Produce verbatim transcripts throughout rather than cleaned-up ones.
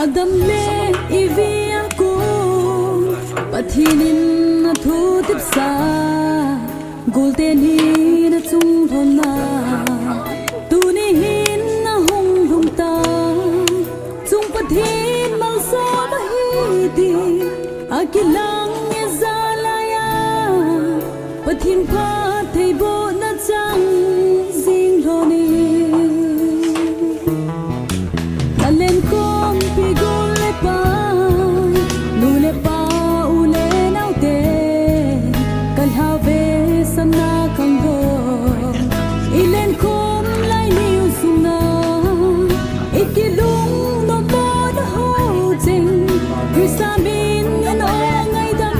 Adam le Evi a kon Pathen in athutepsa, gol teni na chung lhon na, tuni hin na hung lhung ta, chung Pathen malsoma hi ti, akilang e jalai a, Pathen phattheibohna chang jing lhon in. Nalen khompi gol le pai, nu le pa, u le nao te, kalhave sana kang ho. Ilen khom lai niu sung na, ikilung nom mo na ho cheng, Christa min in o ngaidam,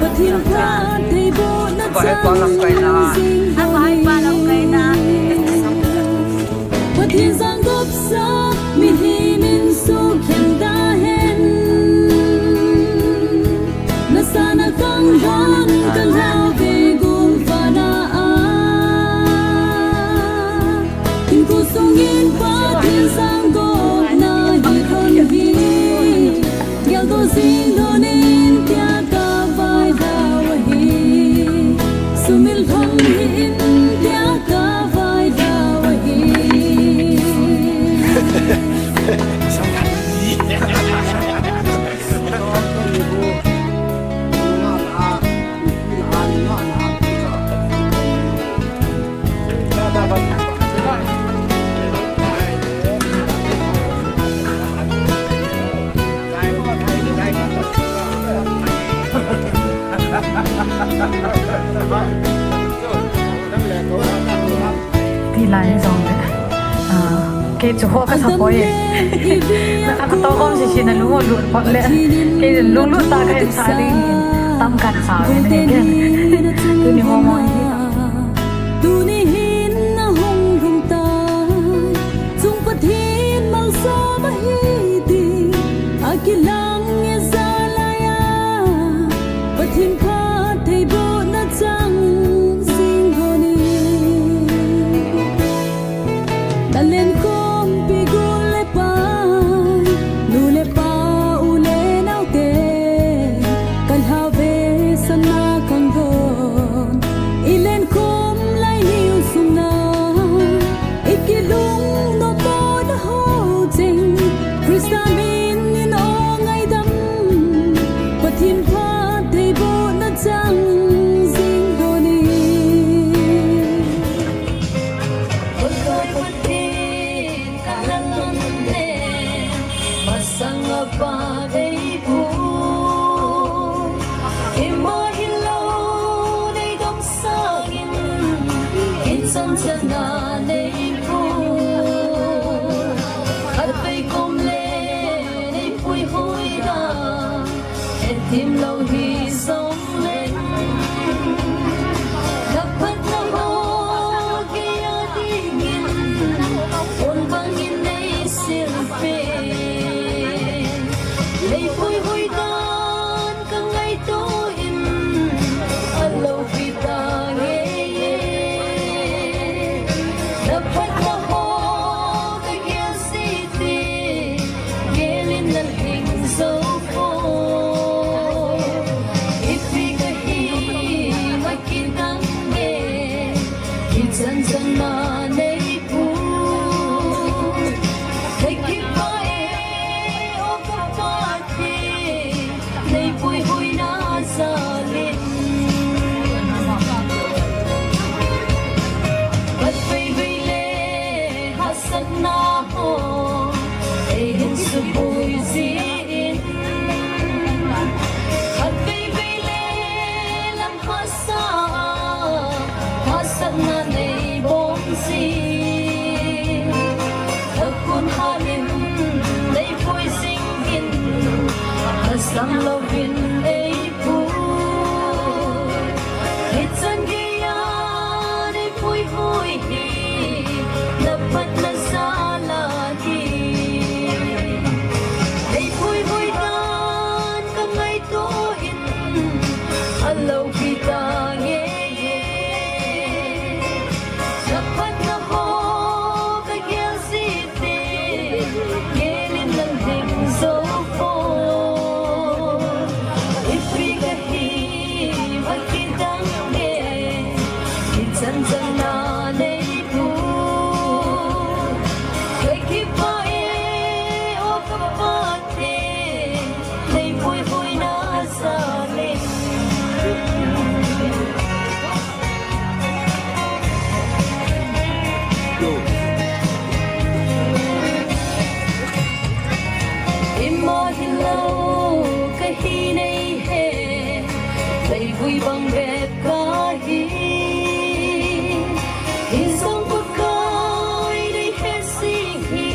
Pathen phattheibohna chang jing lhon in. Pathen jang gopsa mihem in sukhen da hen. Nasa na kang lhon kalhave gol vana a, hinkho sung in Pathen jang gopna hi lhon hi, geldoh jing lhon in tia kavaidau ahi. Sumil lhon hih in tia kavaidau ahi. Ti lai jong le. Ah, kei chu ho kasa poi. Na kasa to kom sisi na lung lut pot le. Kei lunglut ta kahin sa ding. Tam kan sa ve ne ken. Tuni mo mo hi. Tuni hin na hung lhung ta, chung Pathen malsoma hi ti, akilang e jalai a, Pathen phattheibohna chang jing lhon in. Nalen khompi gol le pai, nu le pa, u le nao te, kalhave sana kang ho. Ilen khom lai niu sung na, ikilung nom mo na ho cheng, Christa min in o ngaidam, Pathen phattheibohna chang jing lhon in. Oi Pathen, ka lhan lhon le, masang a pa dei pu. Ima hilou nei dong sangin, hichan chan a nei pu. Khatvei kom le nei puihui da, hetthem lou hi jong le. Na phatna ho kei a dingin, pon bangin nei silpeh. Nei puihui dan ka ngaito in, alopi ta nge. Na phatna ho ka gel jeh in, gel in na lhing jou poi. Ipi kahi ma kidang e, hichan chan a nei pu. Ka kipah e, o ka Pathen, nei puihuina jal in. Khatvei vei le hahsatna ho eihin supui jin, khatvei vei le lam hahsa a hahsatna nei bom jin, lhakhun hal in nei pui jing in, lhasam louvin ei pui. Hichan geiya nei puihui hi na phatna jal ahi. Nei puihui dan ka ngaito in, alopi ta nge. Na phatna ho ka gel jeh in, gel in na Mahilou kahi nei he, leivui bang bep kahi. Hijong Pakai nei he sing hi,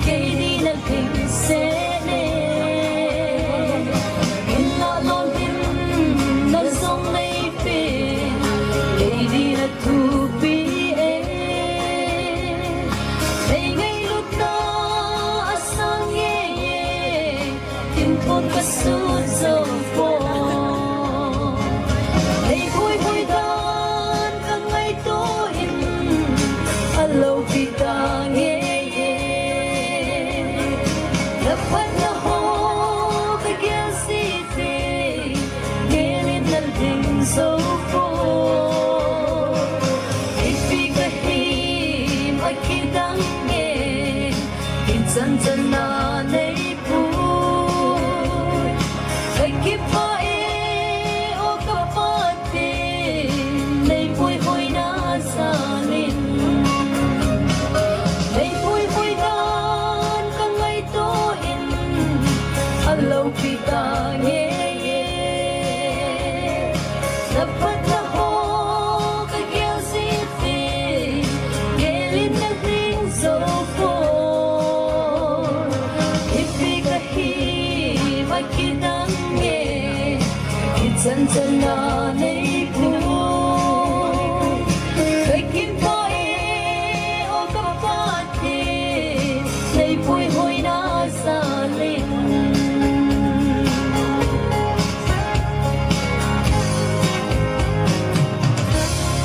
kei dinga lhingset e. Hinna lolhin na jong nei peh, kei dinga thupi e. Nei ngailutna asang e e, thingthon kasut jou poi. Nei puihoi dan kangaito in, aloupi tange e. Na phatna ho kagel jeh in, gelin na lhing jou poi. Ipi kahi, akidang e, ichan chan na nei pui. Kakipah e, o ka Pathen, nei puihoina jal in. Nei puihoi dan kangaito in, aloupi tange e. Na phatna ho kagel jeh in, gelin na lhing jou poi. Ipi kahi, akidang e, ichan chan na nei pui. Kakipah e, o ka Pathen, nei puihoina jal in.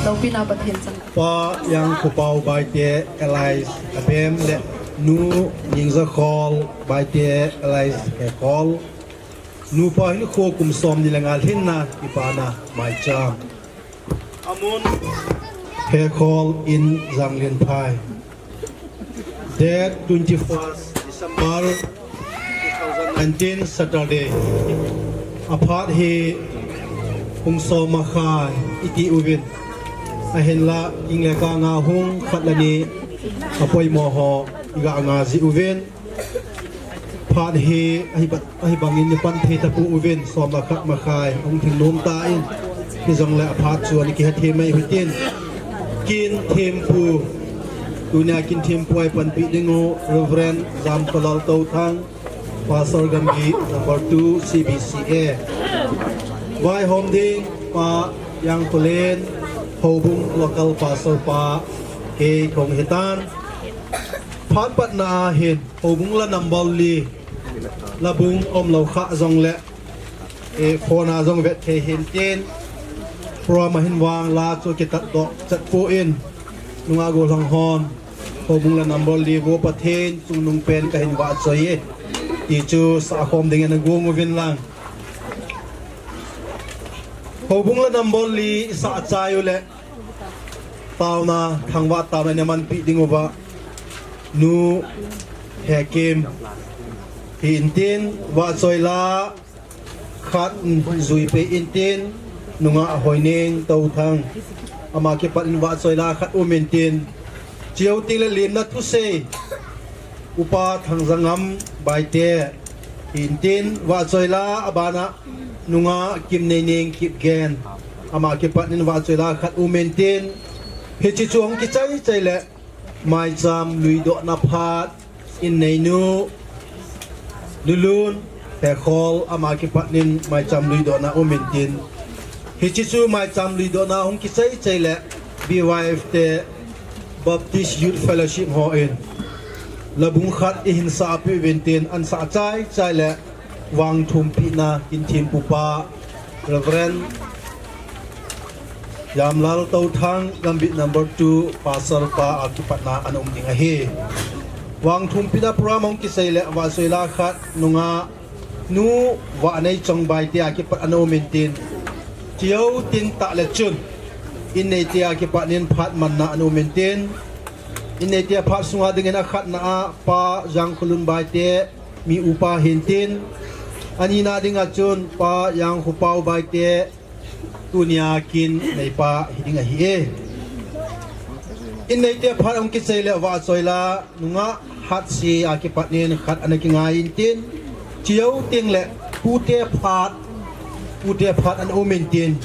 Loupina Pathen chang. Pa Jangkhopao Baite alias Abem le Nu Ningjakhol Baite alias Hekhol. Nupa hinkho kum somni le nga lhinna kipana maicham. Amun Hekhol in Janglianphai. Date twenty-first December two thousand nineteen, Saturday. Aphat hi pung som makhai iti uvin. Ahinla, king le kang a hung khat le ni apoimo ho iga nga ji uvin. Phat hi ahi ba-, ahi bangin ni pan thei tapou vin, som le khat makhai hung thing nom tan, hijongle aphat chu ani kihethem mai hitin. Kin thempu, tunia kin thempu a ipanpi ding u Reverend Jamtholal Touthang, Pastor Gambih number two C B C A. Vaihom ding Pa Jangtholen, Houbung local pastor pa, kei kahung hitan. Phat patna a hin Houbung la number li, la bung umlou kha jongle, eh, phone a jong vet thei hintin, program ahin vang la chu kitat doh chat poi, nungah gollhang hon, Houbung la number li vo Pathen chungnung pen kahin vahchoi e, ti chu sah khom dingin agong uvin lang. Houbung la number li isah chai u le, taona, thangvah taona nei manpi ding uva, Nu Hekim hintin, vahchoi la khat jui peh intin, nungah Hoineng Touthang, ama kipat in vahchoi la khat um intin, chujou teng le lemna thusei Upa Thangjangam Baite hintin, vahchoi la abana nungah Kimneineng Kipgen, ama kipat in vahchoi la khat um intin, hiche chu hung kichai chai le maicham luidohna phat inneinu Lulun Hekhol, ama kipat in maicham luidohna um intin, hiche chu maicham luidohna hung kichai chai le B Y F te Baptist Youth Fellowship hon la bung khat ihin sah peh uvin tin, ahin sah chai chai le vangthumpina kin thempu pa Reverend Jamlal Touthang, Gambih number two, Pastor pa a kipatna ana um ding ahi. Vangthumpina program hung kisei le vahchoi la khat nungah Nu Vahneichong Baite a kipat ana um intin, chujou teng tah le chun inneite a kipat in phat manna ana um intin, inneite a phat sunga dingin akhatna a Pa Jangkholun Baite, mi upa hintin, anina dinga chun Pa Jangkhopao Baite, tunia kin neipa hiding ahi e. Inneite phat hung kisei le vahchoi la nungah Phat se a kipat in khat ana kingai intin, chujou teng le pute phat, pute phat ana um intin,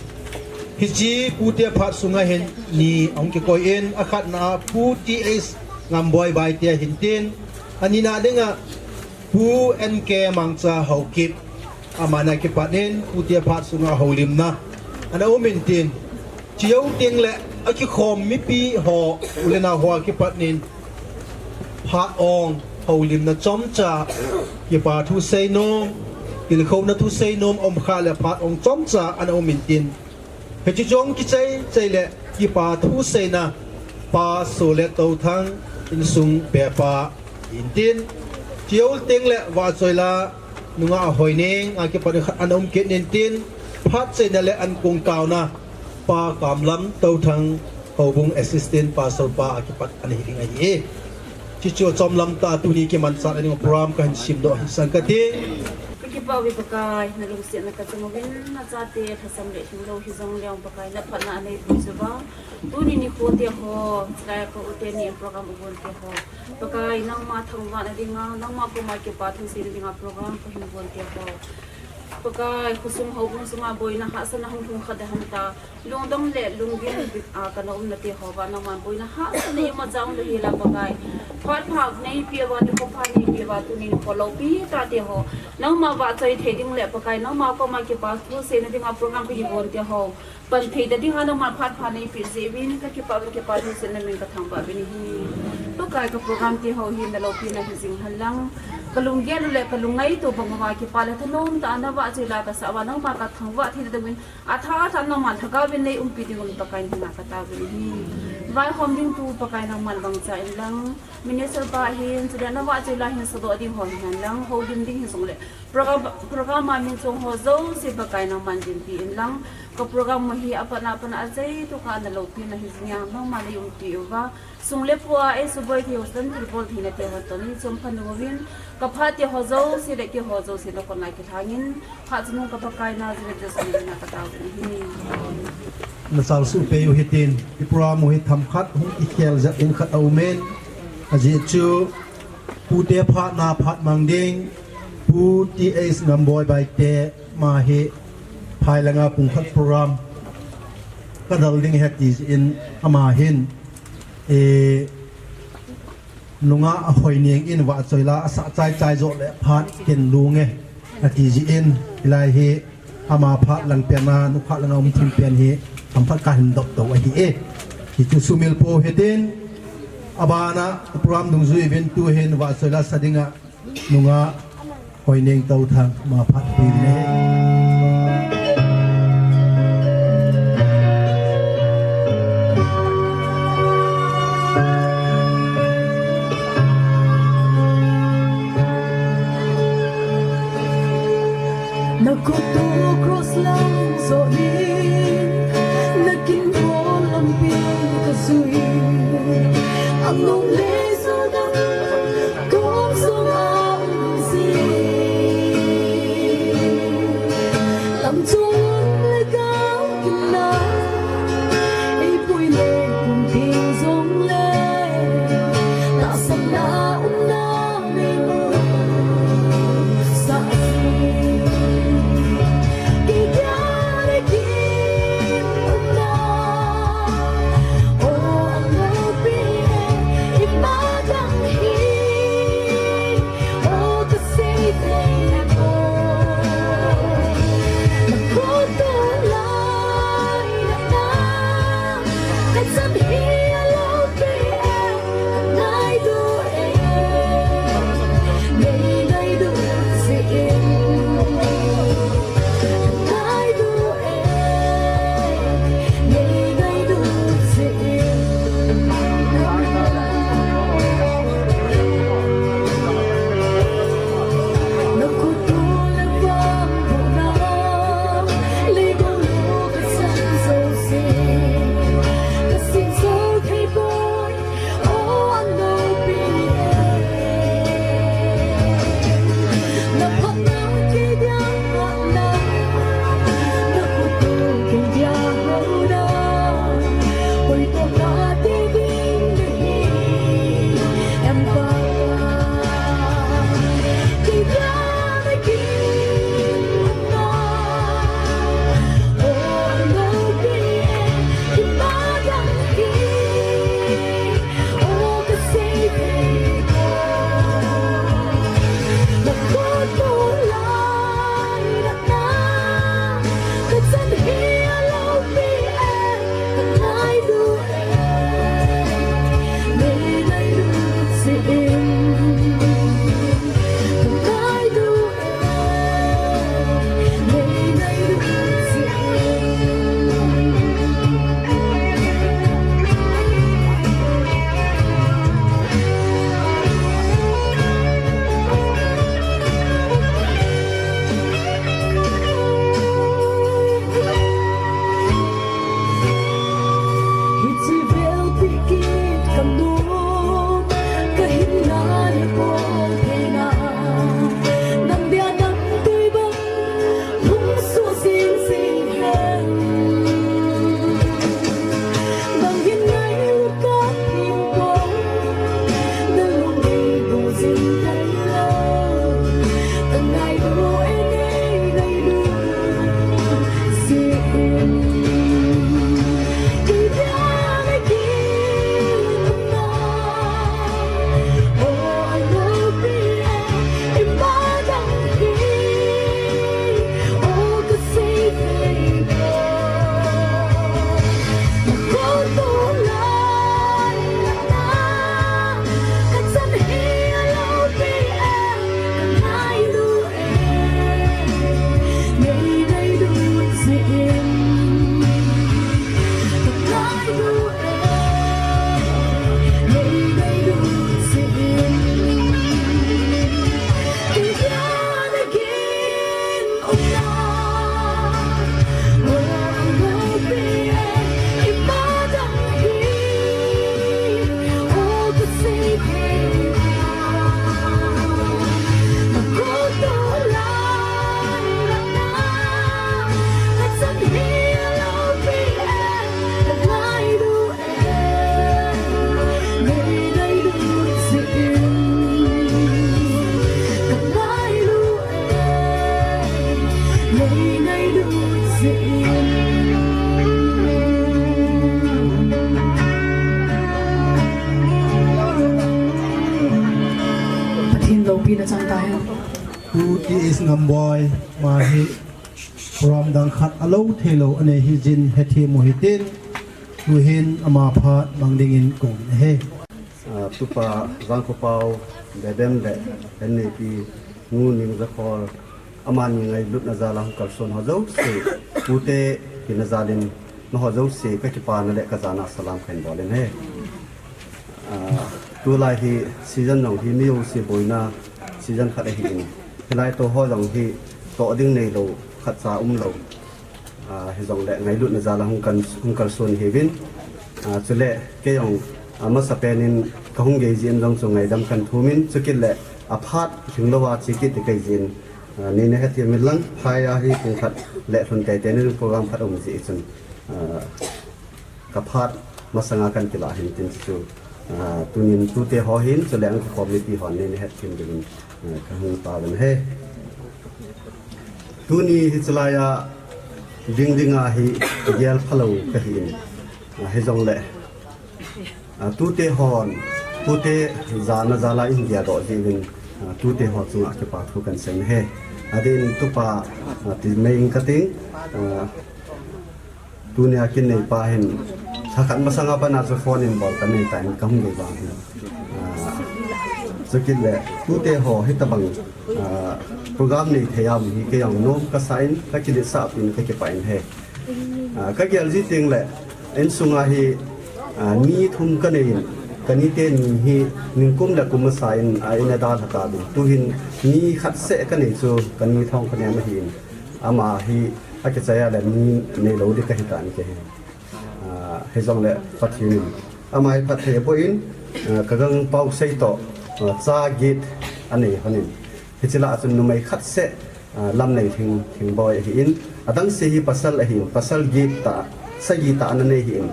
hiche pute phat sunga hin ni ahung kikoi in, akhatna a Pu T S Ngamboi Baite ahin tin, anina dinga Pu N K Mangcha Haokip, amana kipat in pute phat sunga houlimna ana um intin, chujou teng le akikhom mipi ho, u le nao ho a kipat in phat ong houlimna chomcha, kipa thu seinom, tilkhouna thu seinom um kha le phat ong chomcha ana um intin, hiche jong kichai chai le kipa thu seina Pa Solet Touthang insung bepa intin, chujou teng le Vahchoila nungah Hoineng a kipat in khat ana um kit intin, phat seina le ankong taona Pa Kamlam Touthang, Houbung Assistant Pastor pa a kipat ana hi ding ahi. Chuchu achomlam tah a tuni kimanchah ding program kahin simdoh hi sang kati. Kakipah uve Pakai, nalungsetna kachang uvin, nachate lhasam le lhinglou hijong leng Pakai, naphatna anei pui uva. Tuni nikho te ho, chulai a ka u teni in program abon te ho, Pakai, nangma thangvahna dinga, nangma koma kipa thu seina dinga program kahin bon te ho, Pakai, khosung houbung sunga boina hahsatna hung lhung kha ding hen tia lungdong le lunggim a kana umna te ho uva nangman boina hahsatna imacha umlou hel a Pakai, phat pha neipeh uva, nikho pha neipeh uva, tuni nikho loupi tah te ho nangma vahchoi thei ding le Pakai, nangma koma kipa thu seina dinga program kahin bon te ho, pan thei ta dinga nangman phat pha neipeh jeh uvin kakipah uvin, kipa thu seina min kathangvah uvin ahi. Pakai, ka program te ho hi naloupina hi jing hen lang, kalunggel u le kalungngaito bang uva kipa le thanom tah a navahchoi la kasah uva nangma kathangvah thei ta ding uvin, atha atha nangman lhagao vin neiumpi ding uvin Pakai nangma katao uvin ahi. Vaihom ding tu Pakai nangman mangcha in lang, Minister pa hin, chule navahchoi la hin sadoh ding ho hihen lang, houlim ding hijong le, program, program a min chong ho jouse Pakai nangman dinpi in lang, ka program u hi apat na apat na achai tah a naloupina hi jing a nangman neiumpi uva, sung le pu a eisuboi thei ho, san thilbol theina te ho toh neichom kha nung uvin, ka phat te ho jouse le kei ho jouse nakoma kilhangin, phat chungnung ka Pakai Nazareth Jesu min a katao uvin ahi. Nachal suh peh u hitin, i program u hi themkhat hung kikhel jep ding khat aumin, ajeh chu pute phatna phat mang ding, Pu T S Ngamboi Baite, ama hi phai langa pung khat program kadal ding ahi ti jeh in, ama hin, eh, nungah Hoineng in vahchoi la asah chai chai joh le phat ken lunge ati jeh in, hilai hi ama phat lang pen a, nungah langa um thim pen hi themkhat kahin dop tou ahi e. Hichu sumil pou hitin, abana program dungjui uvin, tu hin vahchoi la sa dinga nungah Hoineng Touthang, ama phat peh uvin ahi. Na khut u cross lang joh in, na kin bol lampi ka jui, a nung le Ina chang ta hen. Pu T S Ngamboi, ama hi program dang khat alo thei lou anei hi jin hethem u hitin, tuhin ama phat mang dingin kong in ahi. Ah, Tupa Jangkhopao Bebem le N A P Nu Ningjakhol, amani ngailutna jal a hung kalson ho jouse, pute hina jal in nangho jouse ka kipana le ka jana salam kahin bol in ahi. Ah, tulai hi season jong hi mi jouse boina season khat ahin, hilai toh ho jong hi toh ding neilou, khatcha umlou. Ah, hijongle ngailutna jal a hung kan, hung kalson ihiuvin. Ah, chule kei jong, ah, masapen in kahung gei jeh in jong chu ngaidam kahin thum in, chukit le aphat lhinglou a che kit ding kahi jeh in, ah, neina hethem uvin lang, phai a hi pung khat le lhun teitei in program khat um jeh chun, ah, ka phat masanga kahin kilah ahin tin chu, ah, tunin tute ho hin, chule anchor committee hon neina hethem dingin, ah, kahung taovin ahi. Tuni hiche lai a ding ding a hi gel phalou kahin, ah, hijongle, ah, tute hon, tute jana jal a eihin geldoh jeh uvin, ah, tute ho chunga kipa thu kahin sei in ahi. Adeh in Tupa, ah, Timei in kating, ah, Tunia kin neipa hin, lhakhat masanga pat a chu phone in bol kanei tan, kahung gei vang hin. Ah, chukit le, tute ho hitabang, ah, program nei thei a um hi kei jong nom kasa in, ka kiletsah pin, ka kipah in ahi. Ah, ka gel ji teng le, insunga hi, ah, ni thum kanei in, ka ni teni hi, ningkum le kum masa in, ah, in a dalha tauvin. Tuhin ni khat seh kanei chu, ka ni thong kanem ahin. Ama hi akichai a le ni neilou ding kahi tan kei hi. Ah, hijongle Pathen in ama hi phatthei aboh in, ah, ka gangpao sei toh, ah, cha get anei lhonin. Hiche lah a chun numei khat seh, ah, Lamneilhing, Lhingboi ahin. Adang se hi pasal ahin, pasal get tah, sagi tah ana nei ahin.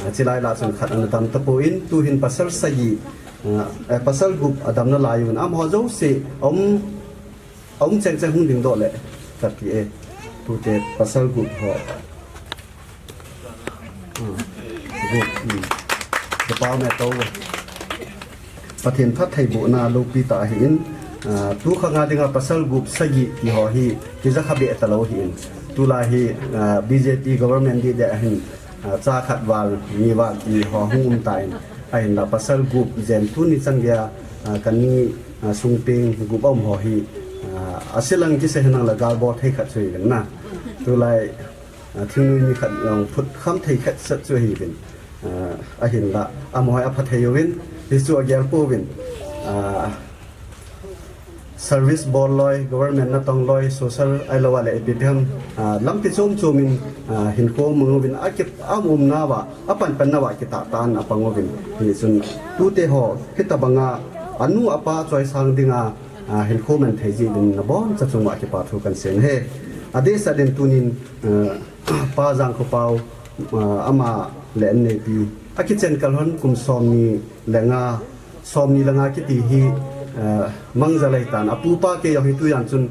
Ah, chulai lah a chun khat ana dam tapon, tuhin pasal sagi, ah, eh, pasal gup adam nalai un. Amaho jouse, um, Aum cheng cheng hung dingdoh le kati e. Tute pasal gup ho. Hmm. Gup, hmm. Kipah e, tou e. Pathen phattheibohna loupi tah ahin, ah, tu khang a dinga pasal gup sagi ti ho hi kija kha be talou ahin. Tulai hi, ah, B J P government ding ding ahin, ah, cha khat val, ni val ti ho hung um tan. Ahinla pasal gup jen tuni chan geiya, ah, ka ni, ah, sung peng gup aum ho hi, ah, ase lang kise henlang la gal bol thei khat chu ahi na. Tulai, ah, thingnoi mi khat jong phut kham thei khat sat chu ahiuvin. Ah, ahinla, amaho hi apha thei uvin, hichu agel pouvin. Ah, service bol loi, government natong loi, social ahilou le ipi ipi ham, ah, lampi chom chom in, ah, hinkho mang uvin, aki, aumna uva, apan pan nauva kitah tah in apang uvin. Hichun tute ho, hitabanga anu apa choisang dinga, ah, hinkho man thei jeh uvin naboncha chunga kipa thu kahin sei e. Adeh sah in tunin, ah, Pa Jangkhopao, ah, ama le N A P akichen kal hon kum somni le nga, somni le nga kiti hi, ah, mangcha lei tan. Apupa kei jong hi tujan chun,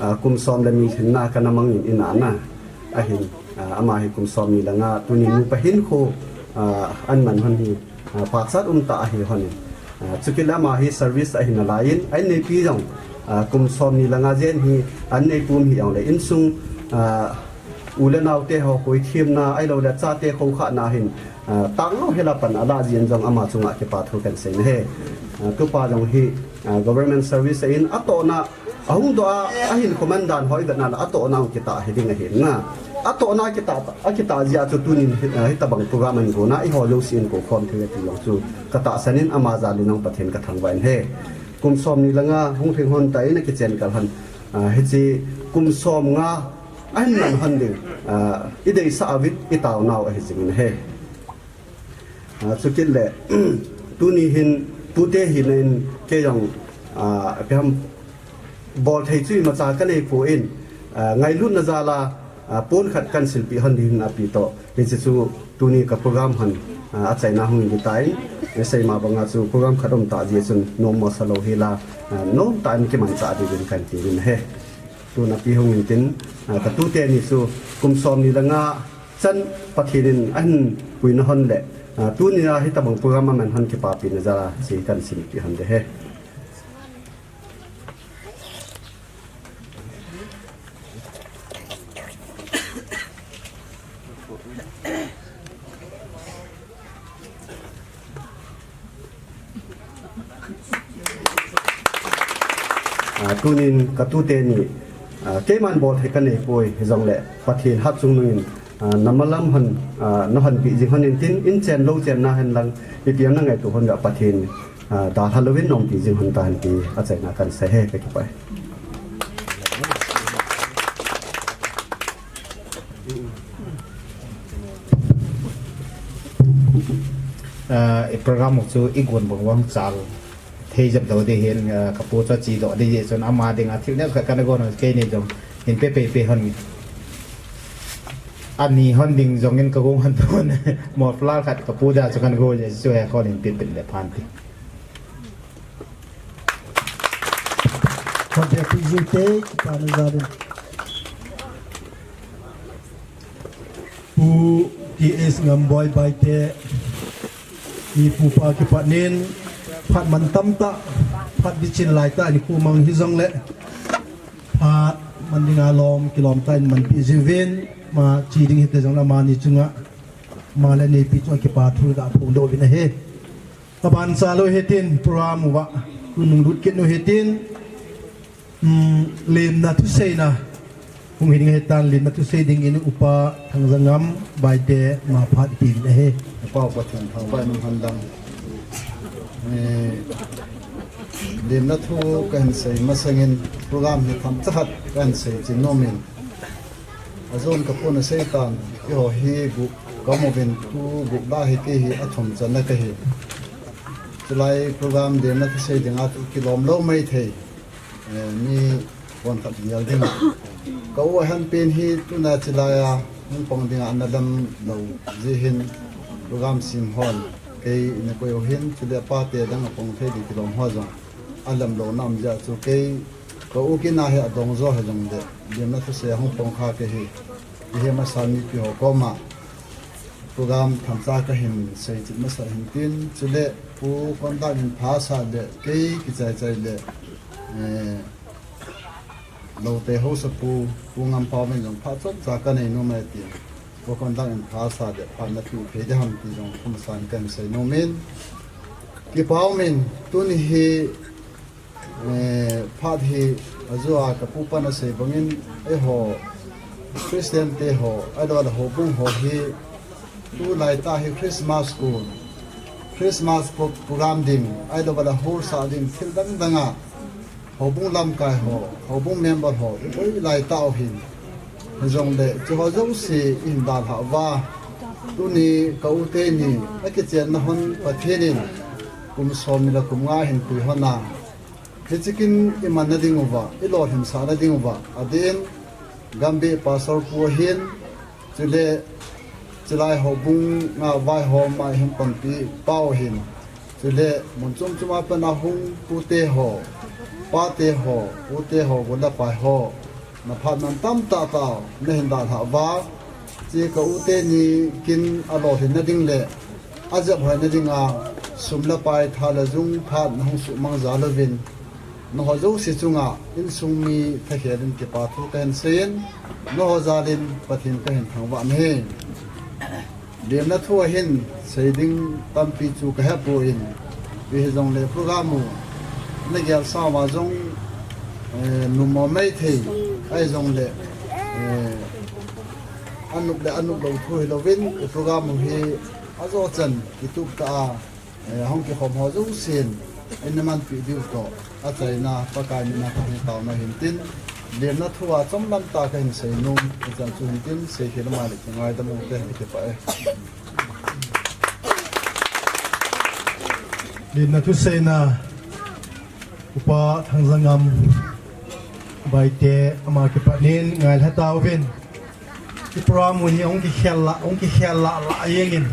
ah, kum som le ni lhinna kana mang in, in a na. Ahin, ah, ama hi kum somni le nga, tunin nupa hinkho, ah, ahin man hon hi, ah, pachat um tah ahi hon in. Ah, chukit le ama hi service ahin alai in, N A P jong, ah, kum somni le nga jen hi, ahin nei pum hijongle insung, ah, u le nao te ho koi themna, ahilou le chate kho khahna hin, ah, tanglou hela pan ala jin jong ama chunga kipa thu kahin sei e. Ah, tupa jong hi, ah, government service ahin atohna, ahung doh a, ahinkho man dan ho ivetna le atohna hung kitah hi ding ahi na. Atohna kitah, akitah jeh a chu tunin hi, ah, hitabang program ahin gona, eiho jouse in kou khom thei ti jong chu katahsan in ama jal in jong Pathen kathangvah in ahi. Kum somni le nga hung lhing hon tan akichen kal hon, ah, hiche kum somnga ahin man hon ding, ah, ideisah uvin, itaonau ahi jing in ahi. Ah, chukit le, tuni hin pute hina in kei jong, ah, ipi ham bol thei chu imacha kanei pon, ah, ngailutna jal a, ah, pon khat kahin silpeh hon ding ahi toh. Hiche chu tuni ka program hon, ah, achaina hung hi tan, isei ma banga chu program khat um tah jeh chun nom mo sa lou hela, ah, nom tah in kimanchah ding in kahin ti in ahi. Tun api hung in tin, ah, ka tute ni chu kum somni le nga chan Pathen in ahin puina hon le, ah, tunia hitabang program aman hon kipapina jal a hiche kahin silpeh hon ding ahi. Tunin ka tute ni, ah, keiman bol thei ka nei poi, hijongle Pathen hat chungnungin, ah, namalam hon, ah, na hon pi jing hon in tin, in chen lo chen na hen lang, ipi na ngaito hon ga Pathen, ah, dalha louvin nom pi jing hon ta hen ti, achaina kan sei e, ka kipah e. Ah, i program chu i gon bang vang chal thei jep do de hin, ah, ka pu chu chi do de je chun ama ding a thil ne ka kan go no ke ni jong hin pe pe pe hon. Ani hon ding jong in ka gong han pon. Mo flar khat ka pu da chu kan go je chu he khon in pe pe le phan ti. Khonpia P G te, kipana jadin. Pu T S Ngamboi Baite, i pu pa kipatnin, phat man tamtah, phat bichin laitah in khu mang hijongle, phat man dinga lom, kilom tah in manpi jiuvin, ama chi ding hite jongle amani chunga, ama le neipi chunga kipa thu ga phongdoh uvin ahi. Ka ban cha lou hitin, program uva, kun nung lut kit nu hitin, um, lemna thuseina, hung hi ding hitan lemna thusei dingin Upa Thangjangam Baite ma phat ipin ahi. Upa Pathen thangvah in um hen lang. Eh, lemna thu ka hin sei masangin program hi themcha khat ka hin sei chin nomin. Ajon ka pun a seitan, eiho hi gup ka um uvin tu gup la hi kei hi athum channa ka hi. Chulai program lemna thusei dinga chu kilom lou maithei. Eh, mi pon khat gel ding. Ka u ahin pen hi tuna chilai a, hung pang dinga ana lam lou jeh hin program sim hon. Kei ina koi u hin, chule pate dang a pang thei ding kilom ho jong. Alam louna um jeh chu kei Ka u kina hi adong jo hijongle, lemna thusei a hung pang kha ka hi, ihi masa mipi ho koma program themcha ka hin sei chet masa hin tin, chule Pu Kondak in pha sa le, kei kichai chai le, eh, Lote Haosapu, Pu Ngampao in jong phat chomcha ka nei nom e tin, Pu Kondak in pha sa le, phat na tu thei ding ham ti jong kum san kan sei nom in, kipa um in, tuni hi, Eh, phat hi, ajeh a ka pu pan asei bangin, eiho, Christian te ho, ahilouleh houbung ho hi, tulai tah hi Christmas kun, Christmas pro-, program ding, ahilouleh hol sah ding, thil dang dang a, houbung lamkai ho, houbung member ho, i boi lai tah u hin. Hijongle, chu ho jouse i hin dalhah uva, tuni ka u teni, akichenna hon Pathen in, kum som ni le kum nga hin pui hon a, Hiche kin i manna ding uva, i lolhinsahna ding uva, adeh in, Gambih Pastor pu ahin, chule, chilai houbung a vaihom a i hung panpi pau ahin, chule, mun chom chom a pat a hung pute ho, pate ho, pute ho, gol le pai ho, na phat man tamtah tah, na hin dalhah uva, Hiche ka u teni kin alolhinna ding le, ajep hoina dinga, sum le pai tha le jung phat na hung suhmang jal uvin, nangho jouse chunga, insung mi thakhel in kipa thu ka hin seiyin, nangho jal in Pathen ka hin thangvah nahi. Lemna thu a hin sei ding tampi chu ka hepon, ihi jongle program u, na gel sa uva jong, eh, numo maithei, ahi jongle, eh, Anop le anop lou thu hilouvin, i program u hi ajo chan kitup tah a, eh, hung kikhom ho jousen, in na manpi diu toh, achaina Pakai min a ka hung taona hin tin, lemna thu a chomlam tah ka hin seinom, hichan chu hin tin, seikhel mai le kingaidam uvin te, kipah e. Lemna thuseina, Upa Thangjangam Baite ama kipat in ngailha tauvin. I program u hi hung kikhel lah, hung kikhel lah lah jengin.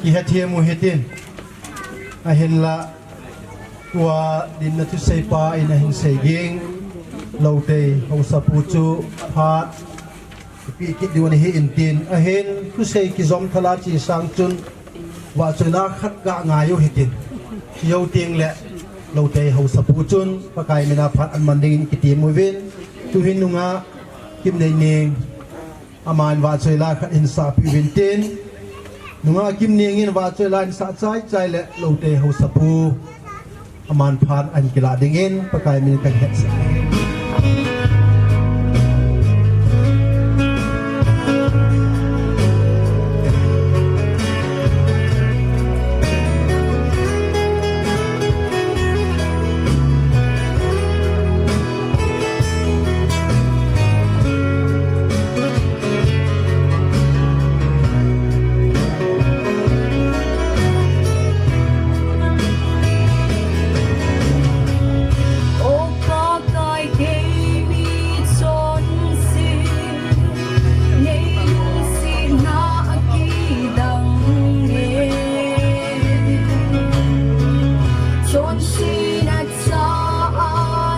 Kihethem u hitin. Ahinla tua dinna thusei pa in ahin sei ding. Lotei Haosapu chu phat Ipi kit diu ahi in tin, ahin, thusei kijom thala chi sang chun, vahchoi la khat ga ngai u hitin. Jou teng le, Lotei Haosapu chun, Pakai min a phat an man ding in kitem uvin, tuhin nunga, Kimneining, aman vahchoi la khat hin sahpi uvin tin, nunga Kimneining in vahchoi la hin sah chai chai le, Lotei Haosapu. Aman phat ahin kilah dingin Pakai min in kahin hetsah e. O Pakai, keini chonse nei lungsetna akidang e. Chonsetna cha a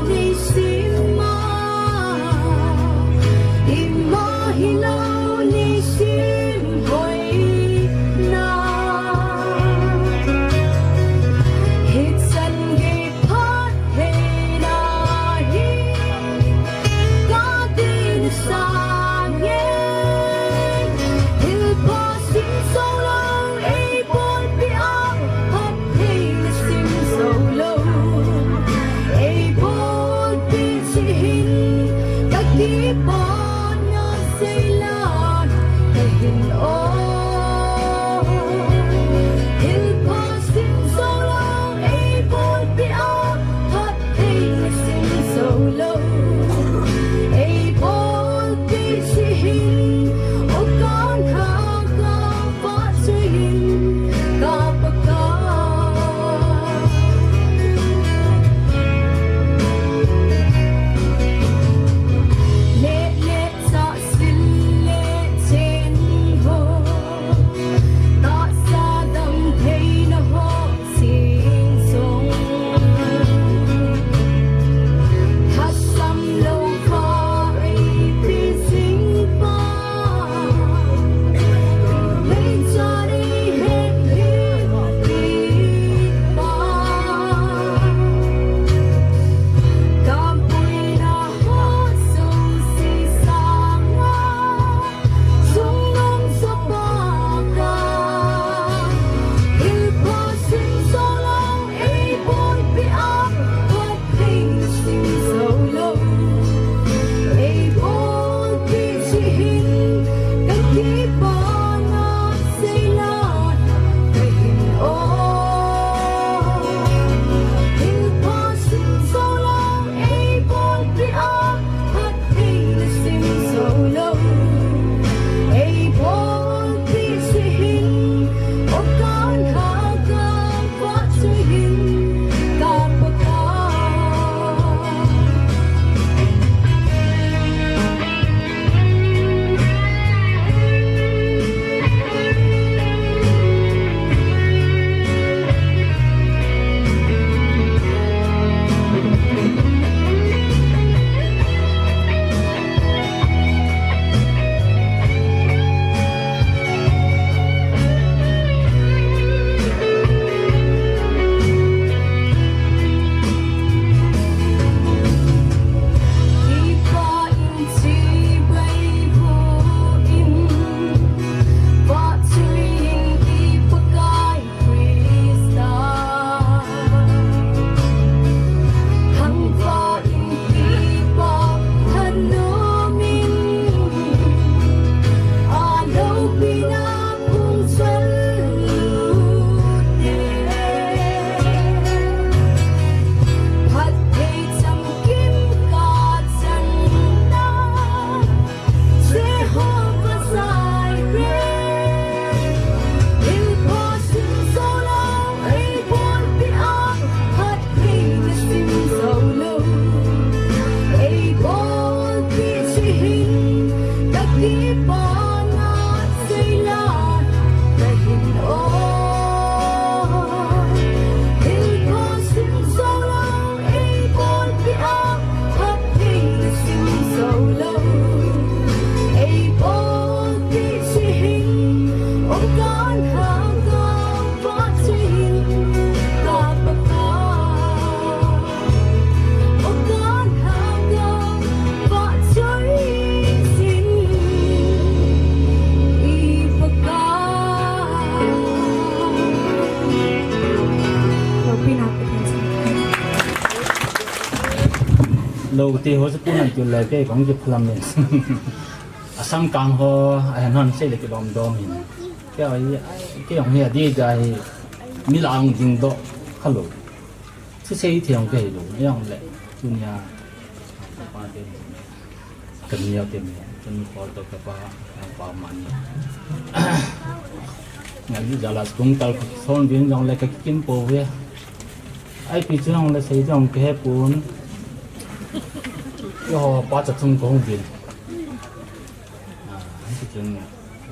nei sem a, ima hilou nei sem hoina. Hichan gei phattheina hi katin sangin, thilpha sim jou lou, eibolpeh a phattheina sim jou lou. Eibolpeh jeh hin kakipana seilan kahin o. Thilpha sim jou lou, eibolpeh a phattheina sim jou lou. Eibolpeh jeh hin, o kanha ka vahchoiyin ka Pakai. Neh le chah, sil le chen ho Ute ho chu punan tiu le kei kong ki phalam ni. Asang kang ho, a hen hon sei le ki dom dom hin. Kei a hi, kei ong hi a di da hi. Mi la ong ding do. Hello. Chu sei thiang kei lo. Yong le. Tunia. Kan niau te me. Kan ko to ka pa. Pa mani. Ngai jala kung tal ko son din jong le ka kim po ve. Ai pi chu hong le sei jong ke he pun. Yo pa cha chung kong din. Ah, ai pi chung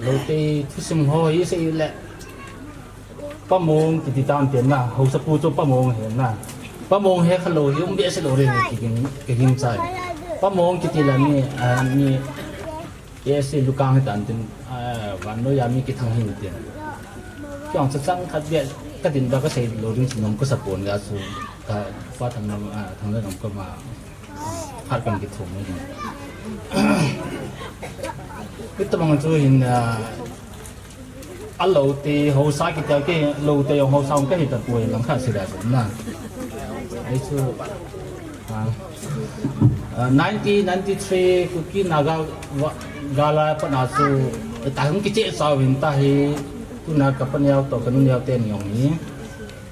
lo te thusim ho hi sei le. Pamong kiti tan ten na, hausa pu chu pamong he na. Pamong he kha lo hi um be se lo re ki ging, ki ging chai. Pamong kiti la ni, ah, ni, e se lu kang he tan tin, ah, van lo ya mi ki thang hin tin. Kyong cha chang khat be, ka din ba ka sei lo ring chu nom ka sa pon ga chu, ka pa thang nam, ah, thang nam ka ma, khat kan ki thum ni. Kit ta mang chu hin, ah, A lo te, hausa kiti a ke, lo te jong hausa hung ka hi ta poi lang kha sila na. Ai chu, ah, ah, nineteen ninety-three Kuki Naga va-, gala pa na chu, ta hung kiche sa vin ta hi, tuna ka pa niau to ka nu niau te ni jong ni.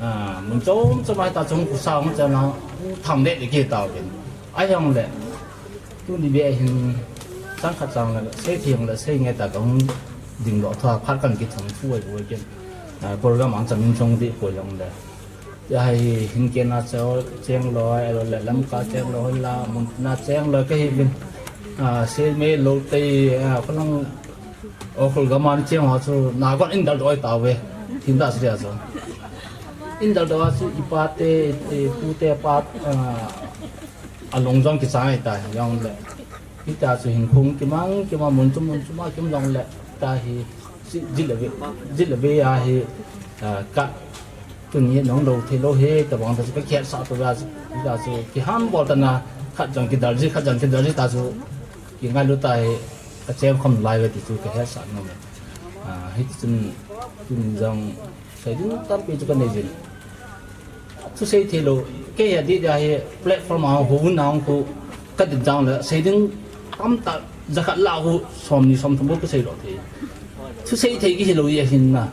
Ah, mun chom chom ai ta chung ku sa hung cha na, tham de de ke ta vin. Ai hong le. Tuni be hin chang khat chang le, sei thei le, sei nge ta ka hung ding lo tha, phat kan ki thang thu ai bo ken. Ah, program ang chamin chong di ko jong le. Ya hai hin ke na cheo, cheng lo, ai lo le, lam ka cheng lo, la, mun na cheng lo, ka hi bin. Ah, sei me lo te, ah, ko lang, o khol ga man cheng ho chu, na kon in dal doi ta ve. Thin da sri a chu. In dal doi chu, i pa te, i pu te pa, ah, A long jong kichai ta jong le. Hita chu hin khung kimang, kimang mun chu mun chu ma kim jong le. Ta hi, si, jil le ve, jil le ve a hi, ah, ka, tuni nong lo thei lo he, ta bang ta chu ka khiat sa to la, hita chu kiham bol ta na, khat jong kidal ji, khat jong kidal ji ta chu, ki ngai lu ta hi, ka chem khom lai ve ti chu ka het sa nom e. Ah, hiti chun, tuni jong, Sei ding tampi chu ka nei jin. Thu sei thei lo, kei a di dia hi platform a hung na hung khu ka din jang le, sei ding tam ta jakhat la khu som ni som thum khu sei lo thei. Thu sei thei ki hi lo ye hin na.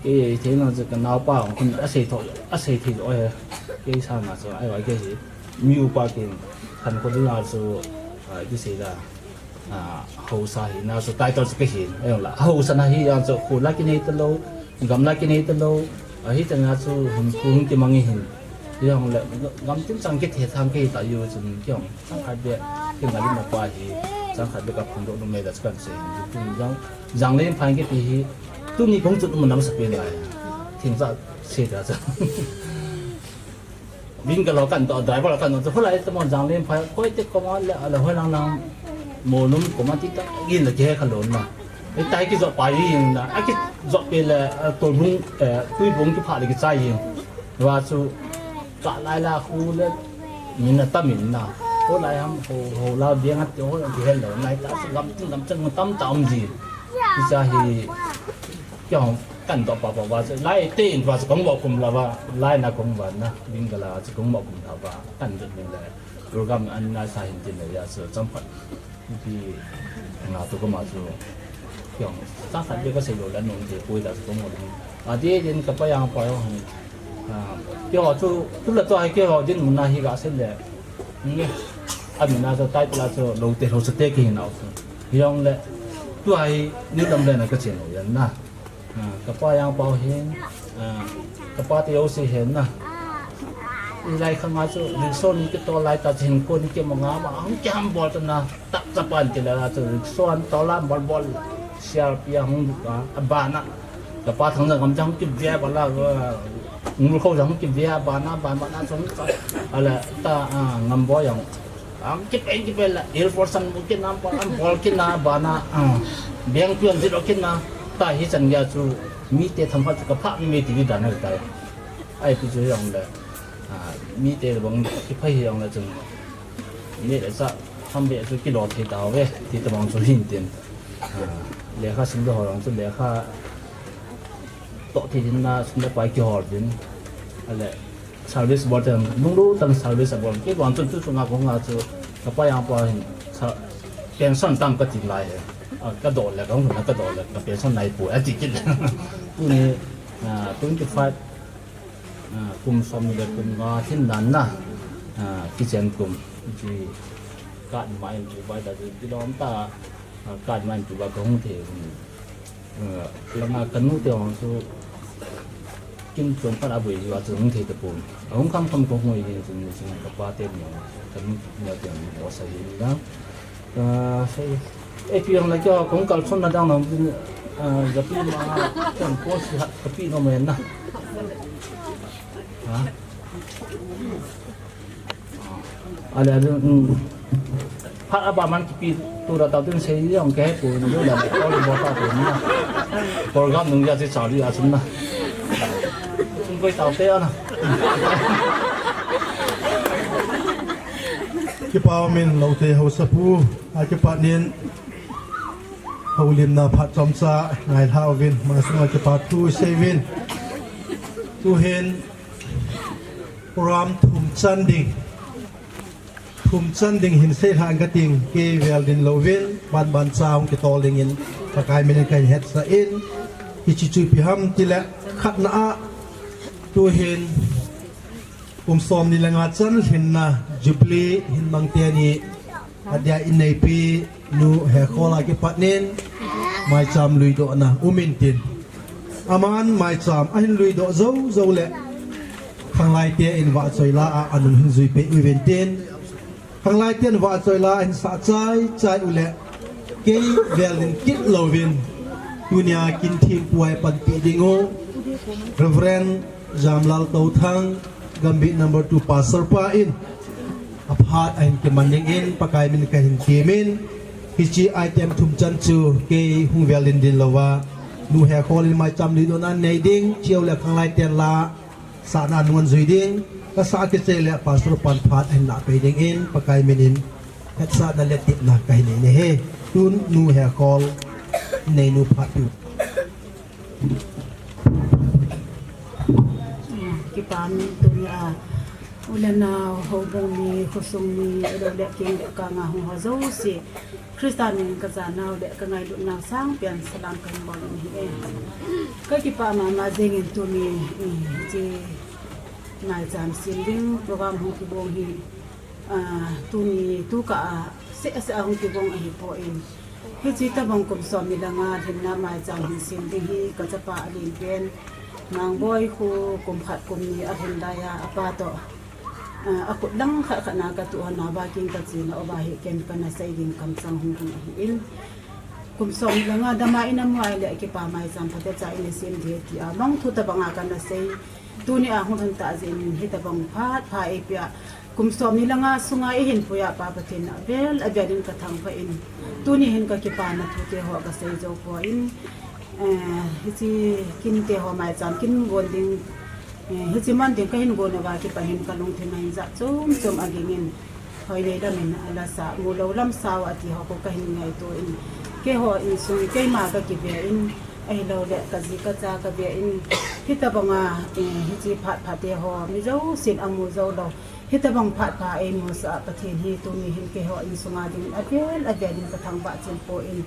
Kei thei na chu ka nau pa hung khun a sei tho, a sei thei lo he. Kei sa na chu ai wa kei hi. Mi u pa kin khan ko ding a chu, ah, ki sei da. Ah, hausa hi na, so title chu ka hin, ayong la. Hausa na hi, yang chu khu la ki nei ta lo, gam la ki nei ta lo, ah, hi ta na chu hun khu hun ki mangi hin. Ayong la, gam tin chang ki the thang ki ta yu chun ki hong, chang khat be, ki ngali na pa hi, chang khat be ka phun do nu me da chu kan se. Tun jang, jang le phan ki ti hi, tuni kong chu mun nam sa pe lai. Thing sa se da chu. Bing ka lo kan to, driver kan to, hoilai to mo jang len phai, koi te koma le, ala hoilang lang, mo lum koma ti ta, gin la ke kha lo na. Ei tai ki jo pa yin na, a ki jo pe le, a to lung, eh, tui bung ki pha le ki chai yin. Wa chu, ka lai la khu le, min na ta min na. Hoilai ham, ho, ho la biang a te ho, ki hel lo, nai ta, gam tin gam chang tam ta um ji. Ki cha hi, Kei hong kan to pa pa ba chu lai te in ba chu kong ba kum la ba, lai na kong ba na, ding ka la chu kong ba kum la ba, kan jot min la. Program an na sa hin tin la ya chu cham phat. Pi nga to ko ma chu. Kei hong sa khat be ka sei lo la nong te poi la chu kong ba. A de din ka pa yang pa yo hong. Ah, kei ho chu, tu la to hai kei ho din mun na hi ga sen le. Nge. A min na chu tai la chu lo te ho chu te ki hin au. Yong le. Tu hai ni lam le na ka chen lo yan na. Ah, ka pa yang pau hin, ah, ka pa te yo si hin na. I lai kha nga chu, rickshaw ni ki to lai ta chin ko ni ki ma nga ma, ang ki ham bol ta na, tak cha pan ti la chu, rickshaw an to la bol bol, sial pia hung du ka, a ba na. Ka pa thang na gam jang ki bia ba la, ngu kho jang ki bia ba na, ba ma na chung ka, ala ta, ah, ngam bo yang. Ang kipeng kipeng la, il por san mu kin nam por an bol kin na ba na, ah, beng pion zit o kin na, ta hi chan ya chu, mi te tham pha chu ka pha mi me ti di dan na ta. Ai pi chu yong le, ah, mi te bang ki phai yong le chun, mi le sa tham be chu ki lo thei ta ve, ti ta bang chu hin tin. Ah, lekha sim do ho yong chu lekha to ti din na sum le pai ki hol din. Ale, Service bol ten, lunglut tah in service abol. Kei vang chun tu sunga kahung a chu, kapa jangpa hin, sa, pension tam kati lai he. A, kadoh le, kahung lhun le kadoh le, ka pension nai poi, ati kit le. Tuni, a, twenty five, a, kum somni le kum nga hin nan na, a, kichen kum, chi, kat mai in chu vai da chu, tilom ta, a, kat mai in chu vai kahung thei, um, a, langa kanu te hung chu, kin chom pat a boi ju a chu hung thei tapon. A hung kham kham kahung hoi hin chu ni sin kapa te ni, kanu ni te ni, o sa hi ni na. A, sei, e pi hung la kya, kahung kal chon na dang na, a, japi ma, kan ko si ha, kapi no men na. Ha? Ale, ale, um. Phat a ba man kipi tu da tau tin sei jong ke pu ni la, ko bo ta pu ni. Program nung ja si sa li a sun na. Sun koi tau te ana. Kipa min lo te ho sa pu, a kipa nin. Ho lim na phat chom sa, ngai hla vin, ma sunga kipa thu sei vin. Tu hin, program thum chan ding. Thum chan ding hin sei lhang ka ting, kei vel din lo vin, ban ban cha hung kitol ding in, Pakai min in ka hin het sa in, hichi chu ipi ham ti le, khat na a, tu hin, kum somni le nga chan lhin na, Jubilee hin mang te ni, a dia in nei pi, nu he khol a kipat nin, mai cham lui do na, um in tin. Aman mai cham, a hin lui do zo zo le, khanglai te in va choi la a, a nung hin zui pe u vin tin. Khanglai ten va choi la hin sa chai chai u le kei vel in kit lo vin. Tunia kin thim puai panpi ding u. Reverend Jamlal Touthang, Gambih number two pastor pa in. A phat a hin kiman ding in, Pakai min ka hin kimin. Hichi item thum chan chu kei hung vel in din lo va. Nu he khol in mai cham lui do na nei ding, chiu le khanglai ten la. Sahna nung an zui ding, ka sa kichai le pastor pan phat hin la pe ding in, Pakai min in, hetsahna le tipna ka hin nei ne he, tun nu he khol, nei nu phat tu. Kipa min tunia, u le nao, houbung mi, khosung mi, a lo le king le ka nga hung ho zo si. Christa min ka janau le ka ngailut nau sang pian salam ka hin bol in ahi e. Ka kipa mama jeng in tuni, i, chi mai cham sim ding program hung kibol hi, a, tuni tu ka a se se a hung kibol ahi poi. Hichi tabang kum somni le nga lhin na mai cham hin sim ding hi ka chapa a lin pen. Mangboi khu kum khat kum ni a lhin lai a, a pa to. A, a kut lang khat khat na ka tu hon na ba king ka chi na o ba hi ken ka na sei ding kam chang hung hung hi in. Kum somni le nga dama in a muai le kipa mai cham phatecha in a sim ding ti a. Mong thu tabang a ka na sei. Tuni a hung thun ta jin hi tabang phat pha e pia. Kum somni le nga sunga i hin puia Pa Pathen a vel a vel in ka thangvah in. Tuni hin ka kipa na thu te ho ka sei jo poi. Eh, hichi kin te ho mai cham kin gon ding, eh, hichi man ding ka hin gon uva kipa hin ka lungthim a hin ja chom chom a ging in. Hoi nei lam in a la sa, mu lo lam sao a ti ho ko ka hin ngaito in. Kei ho insung, keima ka kibe in, ahi lo le ka ji ka cha ka be in. Hitabang a, eh, hichi phat phat te ho, mi jo sin a mu jo lo. Hitabang phat pha ei mu sa Pathen hi tuni hin kei ho insunga ding a vel a vel in ka thangvah chin poi.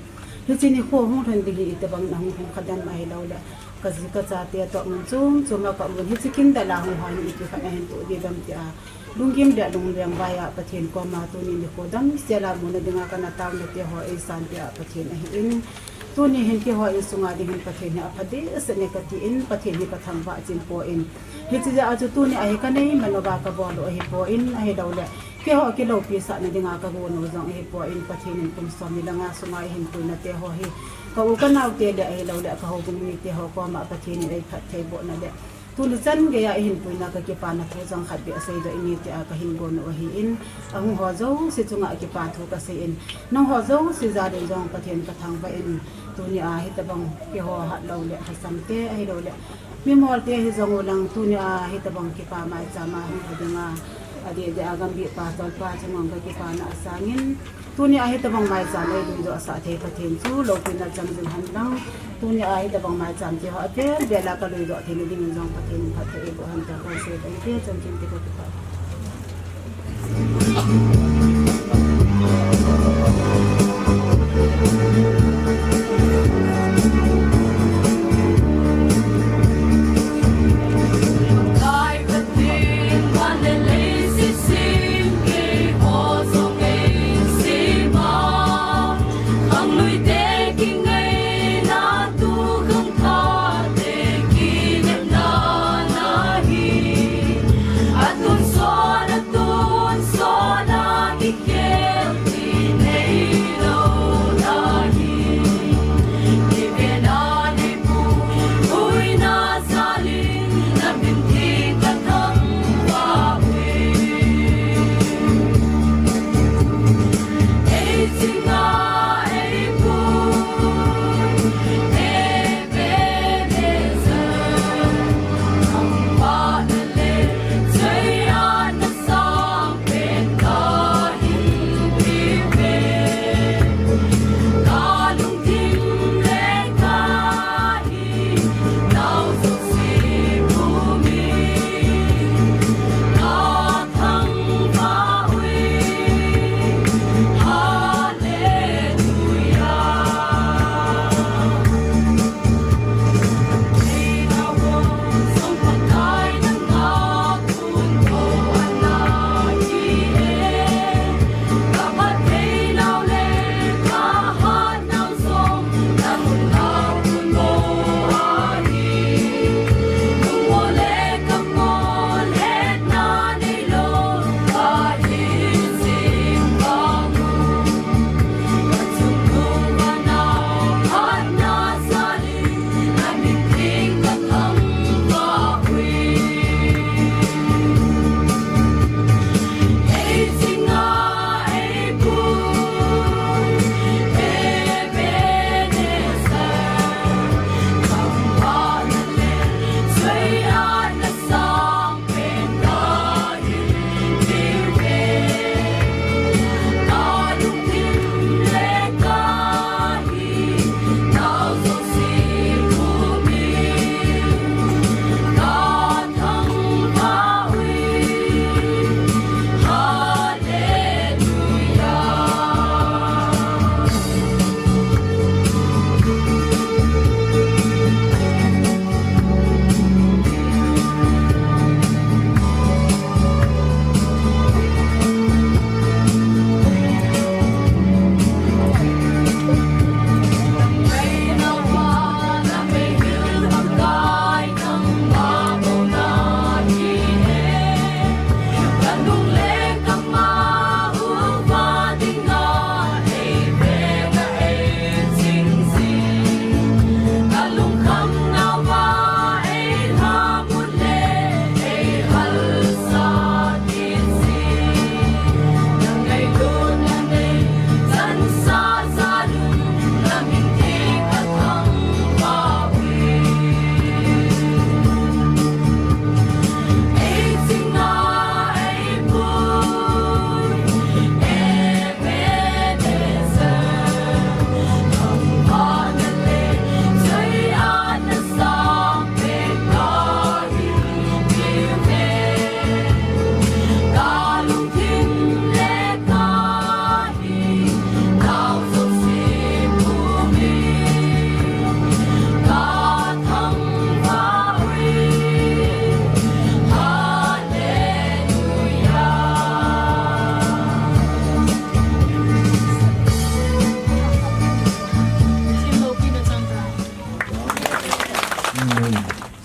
Hichi ni kho hung thun ding hi itabang na hung hung kha dam ahi lo le. Ka ji ka cha te to mun chom chom a ka mun hichi kin da la hung ha ni ipi khat na hin tu di dam ti a. Lunggim le lungleng vai a Pathen koma tuni ni kho dam se la mu na ding a ka na tau na te ho ei san ti a Pathen ahi in. Tuni hin kei ho insunga ding hin Pathen hi a pha deh seh ne ka ti in Pathen hi ka thangvah chin poi. Hichi jeh a chu tuni a hi ka nei man uva ka bol u ahi poi, ahi lo le. Kei ho kilopi sah na ding a ka gon u jong ahi poi, Pathen in kum somni le nga sunga i hin puina te ho hi. Ka u ka nau te le ahi lo le ka houbung mi te ho koma Pathen in ei phatthei boh na le. Tuni chan gei a i hin puina ka kipa na thu jong khat beh a sei doh inge ti a ka hin gon u ahi in. A hung ho jouse chunga kipa thu ka sei in. Nang ho jouse jal in jong Pathen ka thangvah in. Tuni a hitabang kei ho hat lo le lhasam te ahi lo le. Mi mol te hi jong u lang tuni a hitabang kipa mai cham a hung ka ding a. A deh deh a Gambih pastor pa chunga ka kipa na a sang in. Tuni a hitabang maicham eiluidoh sah thei Pathen chu loupina chang jing hen lang. Tuni a hitabang maicham te ho avel vel a kaluidoh theina dingin jong Pathen in phatthei eiboh hen tin kasei tai, chanchin te kakipah.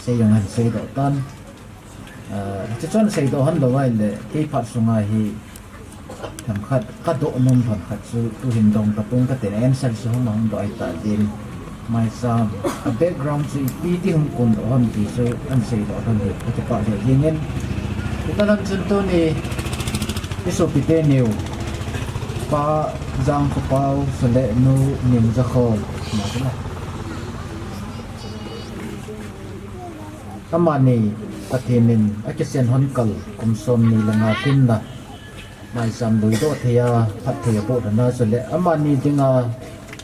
Sei jong han seidoh tan. Ah, hiche chun seidoh hon lou ahile, kei phat sunga hi themkhat kadoh nom lhon khat chu tuhin dong tapong katin, answer chu hung hung doh ahitai tin. Maicham a background chu ipi ti hung kondoh hon ti chu ahin seidoh lhon hi kakipah lheh jengin. Hitalhon chun tuni i sopite niu, Pa Jangkhopao, chule Nu Ningjakhol. Amani Pathen in akichen hon kal kum somni le nga lhinna, Maicham lui doh thei a, phatthei aboh lhon a, chule amani dinga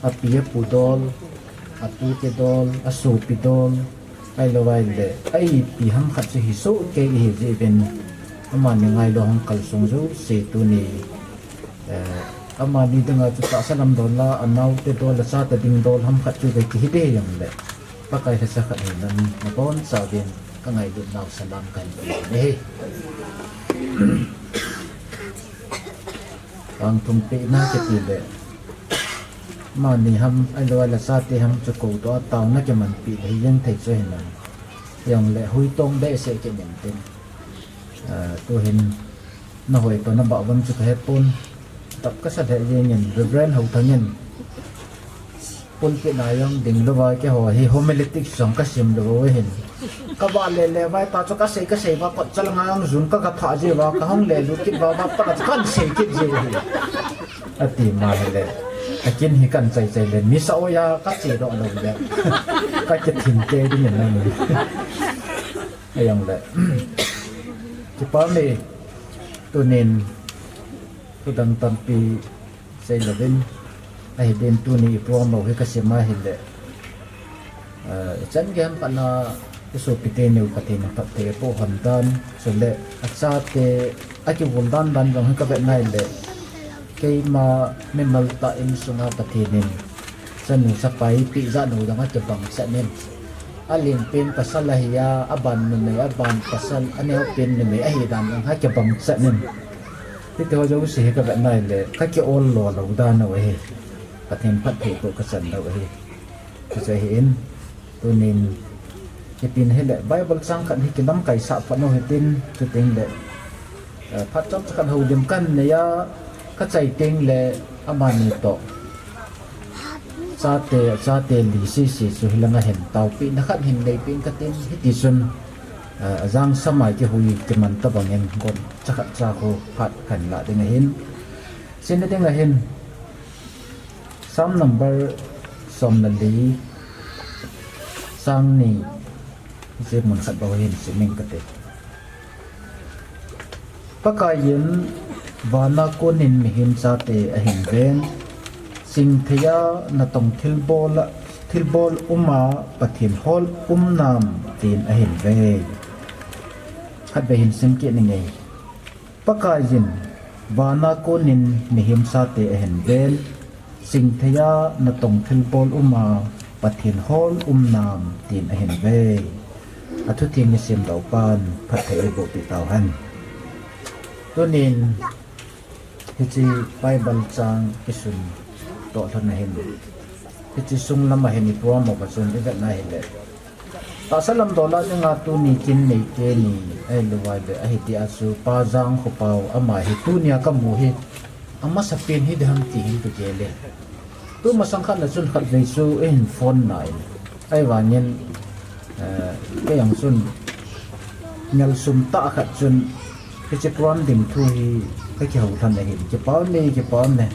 api apu dol, atute dol, asopi dol, ahilou ahile a ipi ham khat chu hi soh kei ihi jeh uvin, amani ngailou hung kalsong jouse tuni, eh, amani dinga chu tahsa lam dol a, anaote dol, achate ding dol ham khat chu ve kihi ding jongle, Pakai lhacha khat hinan nabonchauvin kangailutnau salam kahin pe ahi. Tangthum pehna kiti le, amani ham, ahilou ahile achate ham chu koudoh a taona kimanpi le hijeng thei chu hinam. Jongle huitong behseh kit intin. Ah, tuhin nahoi toh nabah uvem chu kahepon. Tap kasa lheh jengin, Reverend Houthang in pulpit na jong dinglouva keiho hi homiletics jong kasim lou ahin. Kavah lele uva, ta chu kasei, kasei uva, kot chal nga jong jun ka, kathah jeh uva, kahung lelut kit uva, uva pat a chu kahin sei kit jeh ahi. Ati ma hile, akin hi kahin chai chai le, misa oiya kachedoh lou le, kakithim kei dingin ahi. Ajongle, kipa me, tunin, thudang tampi seilouvin, ahi din tuni ipromo hi kasim ahile, ah, ichan gei ham khat na, isopi teniu Pathen in phatthei aboh lhon dan, chule achate akigol dan dan jong hi kavet na hile, keima mimal tah insunga Pathen in chanu chapa eipeh jat nu jong akibang chet in, alenpen pasal ahi a, aban numei, aban pasal, aneopen numei ahi dan jong akibang chet in. Hitiho jouse hi kavet na hile, kaki-ol lo lou dan u ahi. Pathen phatthei aboh kachan lou ahi. Hiche ahin, tunin, hitin hile, Bible chang khat hi kilamkaisah phat u hitin, chutengle, eh, phat chomcha khat houlim kahin nei a, kachai tengle, amani toh chate, chate li sese chu hilanga hin taopehna khat hin neipeh inge katin, hitichun, eh, ajang sama kihui kiman tobangin goncha khat cha khu phat kahin lah ding ahin. Chuna ding ahin, Psalm number som le li, chang ni, hiche mun khat bou hin sim inge kati. Pakaiyin vana konin mihem chate ahin ven, chingtheiya natong thilbol a, thilbol uma Pathen hol um nam tin ahin ve. Khatvei hin sim kit inge. Pakaiyin vana konin mihem chate ahin ven, chingtheiya natong thilbol uma Pathen hol um nam tin ahin ve. Athutheng isimdoh pan phatthei eiboh peh tauhen. Tunin hiche Bible chang isim toh lhon ahin, hiche sunglam ahin ipromo uva chun ivet na hile, tahsa lamdol a dinga tuni kin neite ni, ahilou ahile, ahi tia chu Pa Jangkhopao ama hi tunia kamu hi amasapen hiding ham ti hin kagel e. Tu masang khat na chun khatvei chu eihin phone nai. Ahivangin, eh, kei jong chun ngelsum tah khat chun hiche program ding thu hi kakihou lhon ahin. Kipa ume, kipa ume.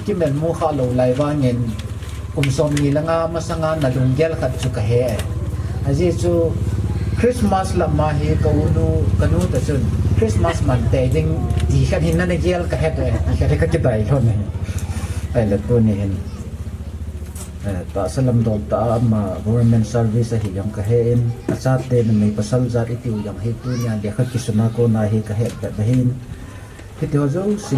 Kimelmu kha lou lai vangin kum somni le nga masanga nalunggel khat chu kahe e. Ajeh chu Christmas lama hi ka unu, kanu toh chun Christmas man tei ding ti khat hin nagel kahet e, ti khat hi kakidei lhon ahi. Ahile tuni hin, eh, tahsa lamdol tah a ama government service ahi jong kahen, achate numei pasal jat itiu jong hi tunia lekha kisun a kona hi kahet bep ahin. Hitiho jouse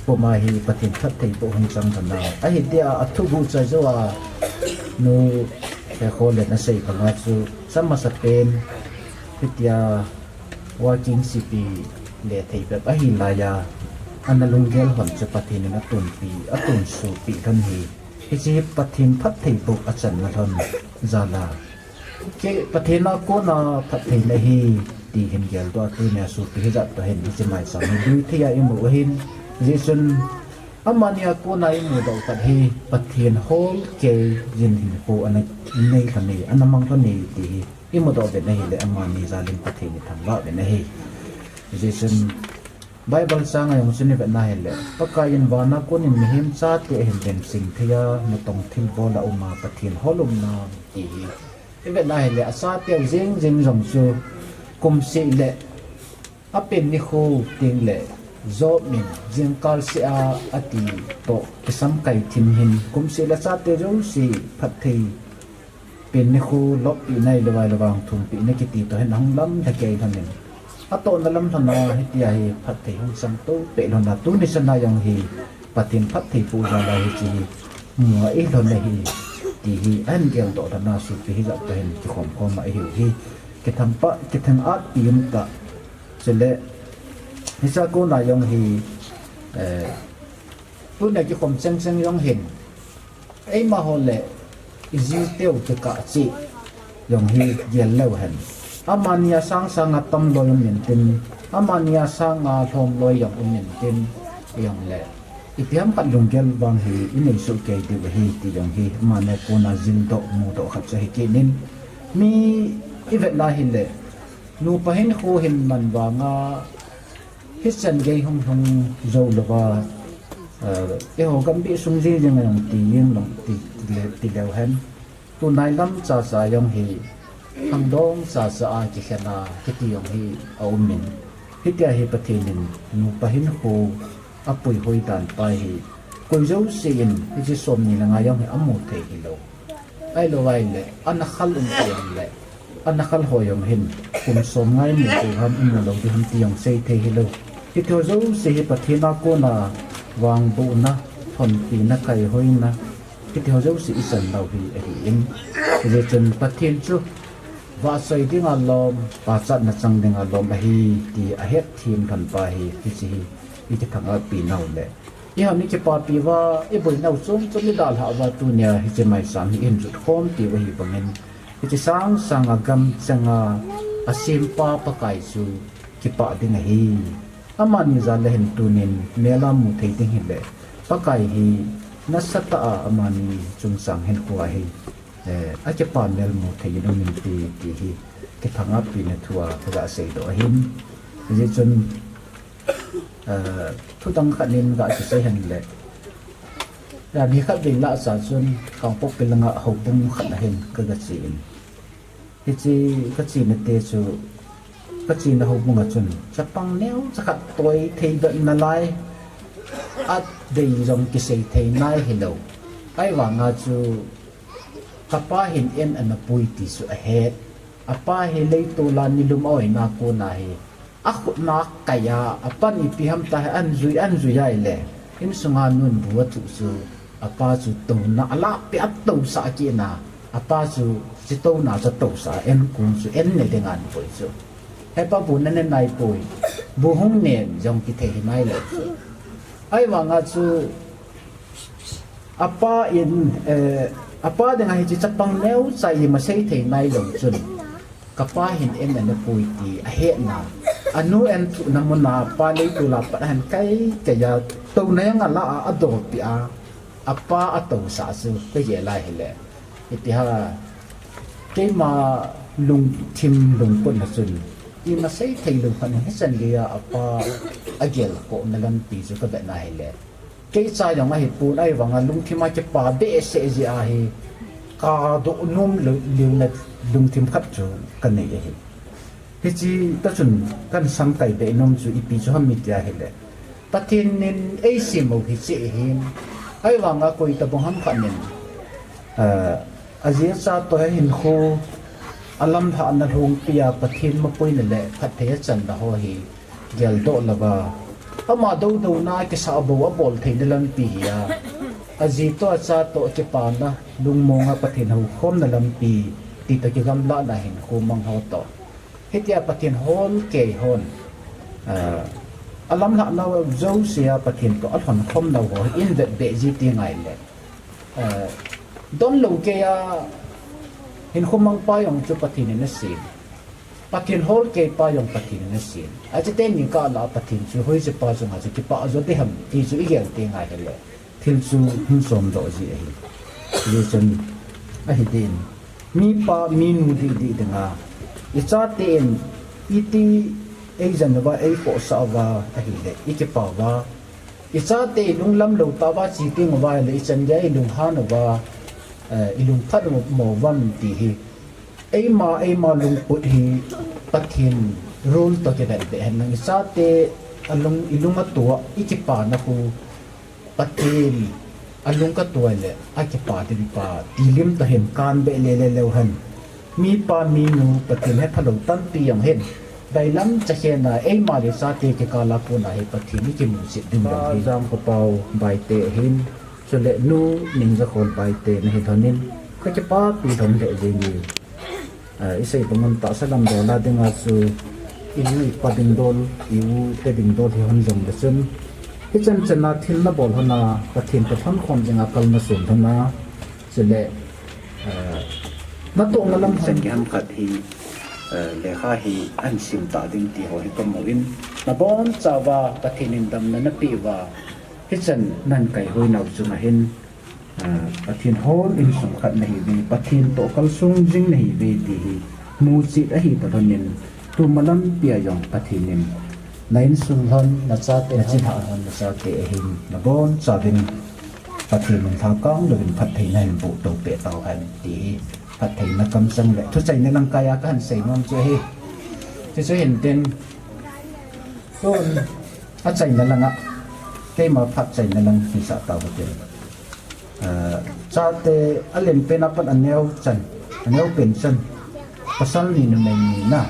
puma hi Pathen phattheiboh hung chang lhon a. Ahi tia athugucha jou a nu Khekholen asei banga chu, chamasapen hitia working C P le thei bep ahi laiya, ana lunggel hon chu Pathen in atunpi, atonsopeh lhon hi. Hiche hi Pathen phattheiboh achanna lhon jal a, kei Pathen a kona phattheina ahi ti hin geldoh a, tunia sopi hijat toh hin hiche maicham hi lui thei a imu ahin, hijeh chun amani a kona imudoh khat hi Pathen hol kei jin hinkho ana nei lhon e, ana mang lhon e ti hi imudoh uvin ahile amani jal in Pathen ithangvah uvin ahi. Hijeh chun Bible chang a jong chun ivet na hile, Pakaiyin vana konin mihem chate ahin ven, chingtheiya natong thilbol a uma Pathen hol um nam ti hi ivet na hile, achateu jeng jeng jong chu kumseh le apen nikho tengle Job in jingkah seh a ati toh kisamkai thim hin, kum seh le chate jouse phatthei pen nikho loppi nai le vai le vang thumpi na kiti toh hin ahung lam lhakei lhon in, atohna lam lhon a hitia hi phatthei hung sang to peh lhon a, tuni chan a jong hi Pathen phatthei pu jal a hiche hi mu a eilhon ahi ti hi ahin geldoh lhon a, sopi hijat toh hin kikhom khom a ihiu hi kithang pa, kithang atpi um tah. Chule hiche a kona jong hi, eh, tuna kikhom cheng cheng jong hin, eima ho le iji teu kikah cheh jong hi gel leu hen. Amani a sang sang a tam loi um intin, amani a sang a lhom loi jong um intin, jong le ipi ham khat lunggel vang hi inei soh kei diu ahi ti jong hi amani a kona jildoh mudoh khat chu ahi kit in. Mi ivet na hile, nupa hinkho hin man vang a hichan gei hung hung jou louva, eh, eiho gambih sung jing jing a jong ti jing lou ti, ti le, ti leu hen. Tunai lam chacha jong hi khangdong chacha a kikhen a kiti jong hi aum in. Hitia hi Pathen in nupa hinkho apuihoi dan pa hi koi jouse in hiche somni le nga jong hi amu thei hilou. Ahilou ahile, ana khal um teng le, ana khal ho jong hin, kum som ngai mu thei ham, imu lou ding ham ti jong sei thei hilou. Hitiho jouse hi Pathen a kona vangbohna, thonpina, kaihoina, hitiho jouse ichan nau hi ahin. Hijeh chun Pathen chu vahchoi dinga lom, pachatna chang dinga lom ahi ti ahetthem lhon pa hi, hiche hi ikithang atpi nau le, ihon ikipapi uva, iboinau chom chom idalhah uva tunia hiche maicham hi ihin jot khom tiu ahi bangin, hiche sang sang a gam cheng a asempa Pakai chu kipah ding ahi. Amani jal a hin tunin mel a mu thei ding hile, Pakai hi nasatah a amani chungchang hinkho a hi, eh, akipa mel mu thei in um inte ti hi kithang atpina thu a kaga seidoh ahin. Hijeh chun, eh, thudang khat in ga kisei hen le, ni khat vei lah cha chun Kangpokpi langa houbung khat a hin kaga che in, hiche kachena te chu, kachena houbung a chun chapang neocha khat toi thei bep nalai, adei jong kisei thei nai hilou. Ahivanga chu kapa hin en ana pui ti chu ahet. Apa hi leitol a nilum a oina kona hi akhutna kai a, apan ipi ham tia hi ahin jui, ahin jui ahile, insunga nun bu athuh chu, apa chu touna alahpeh a atousah kit na, apa chu hiche touna chu atousah a, en kong chu en ne dinga ahin koi chu. Hepa, bu nane naipoi, bu hung nen jong kithei hinailou chu. Ahivanga chu apa in, eh, apa dinga hiche chapang neocha ima sei thei nailou chun, kapa hin en ana pui ti ahetna, anu enthuhna muna apa leitol a pat ahin kai kai a, touna jong alah a, adopeh a, apa atousah chu kagel a hile, ipi ham, keima lungthim lungputna chun ima sei theilou khat in hichan gei a apa agelkhohna lampi chu kavet na hile, keicha jong ahipon, ahivanga lungthim a kipa behseh jeh a hi kadoh nom lou, louna lungthim khat chu kanei ahi. Hiche toh chun kahin samkai be nom chu ipi chu ham iti ahile, Pathen in eisem u hi cheh ahin, ahivanga koi tobang ham khat in, eh, aji acha toh hinkho alamlhahna lhungpi a Pathen mapuina le phatthei achanna ho hi geldoh louva, ama doudouna kisah bou abol theina lampi hi a, aji toh acha toh kipana, lungmonga Pathen houkhomna lampi, ti toh kigamlahna hinkho mang ho toh, hitia Pathen holkei hon, ah, alamlhah nau jouse a Pathen toh alhonkhom nau ho hi ihin vetbeh ji teng ahile, ah, donlou kei a hinkho mangpa jong chu Pathen in asem, Pathen holkei pa jong Pathen in asem, ache teni kah lah a Pathen chu hoiche pa chunga chu kipah jo ding ham ti chu igel teng ahile, thil chu hung chomdoh ji ahi. Hijeh chun ahi din, mipa minu didi dinga, ichaten iti eijen uva, eikhohsah uva ahile ikipah uva, ichate ilunglam lou tah uva che teng uva ahile ichan gei a ilunghan uva, eh, ilungphat mo uvam ti hi, eima, eima lungput hi Pathen rule toh kivetbeh henlang, ichate Alung, ilung atua, ikipana khu Pathen alung katuai le akipa ding pa tilim tahen kanbe le le leu hen. Mipa minu Pathen hephalou tampi jong hin, bailam chakhen a eima le chate kikala puna hi Pathen ikimusit ding jong hi. Jangkhopao Baite ahin, chule Nu Ningjakhol Baite nahi lhonin, kakipapi lhon lheh jenge. Ah, isei bang un tahsa lam dol a dinga chu, inu ipa dingdol, iu te dingdol hi hon jong le chun, hichan chan a thil nabol lhon a, Pathen toh lhonkhom dinga kal nasun lhon a, chule, ah, natohna lam chan kiham khat hi, ah, lekha hi ahin sim ta ding ti ho hi kamu in, nabonchauva Pathen in damna napeh uva, hichan nahin kaihoi nau chunga hin, Ah, Pathen hol insung khat nahiuve, Pathen toh kalsong jing nahiuve ti hi muchet ahi talhon in, tuma lampi a jong Pathen in na insung lhon, nachate, nachilhah lhon, nachate ahin nabonchauvin Pathen in lhakang louvin phattheina hin boh to peh tauhen ti hi phattheina kamchang le thuchaina lang kai a kahin sei nom chu ahi. Chuchu hintin, tun achaina langa keima phat chaina lang hisah tauhite. Ah, chate alenpen a pat aneo chan, aneo pen chan, pasal ni numei ni na.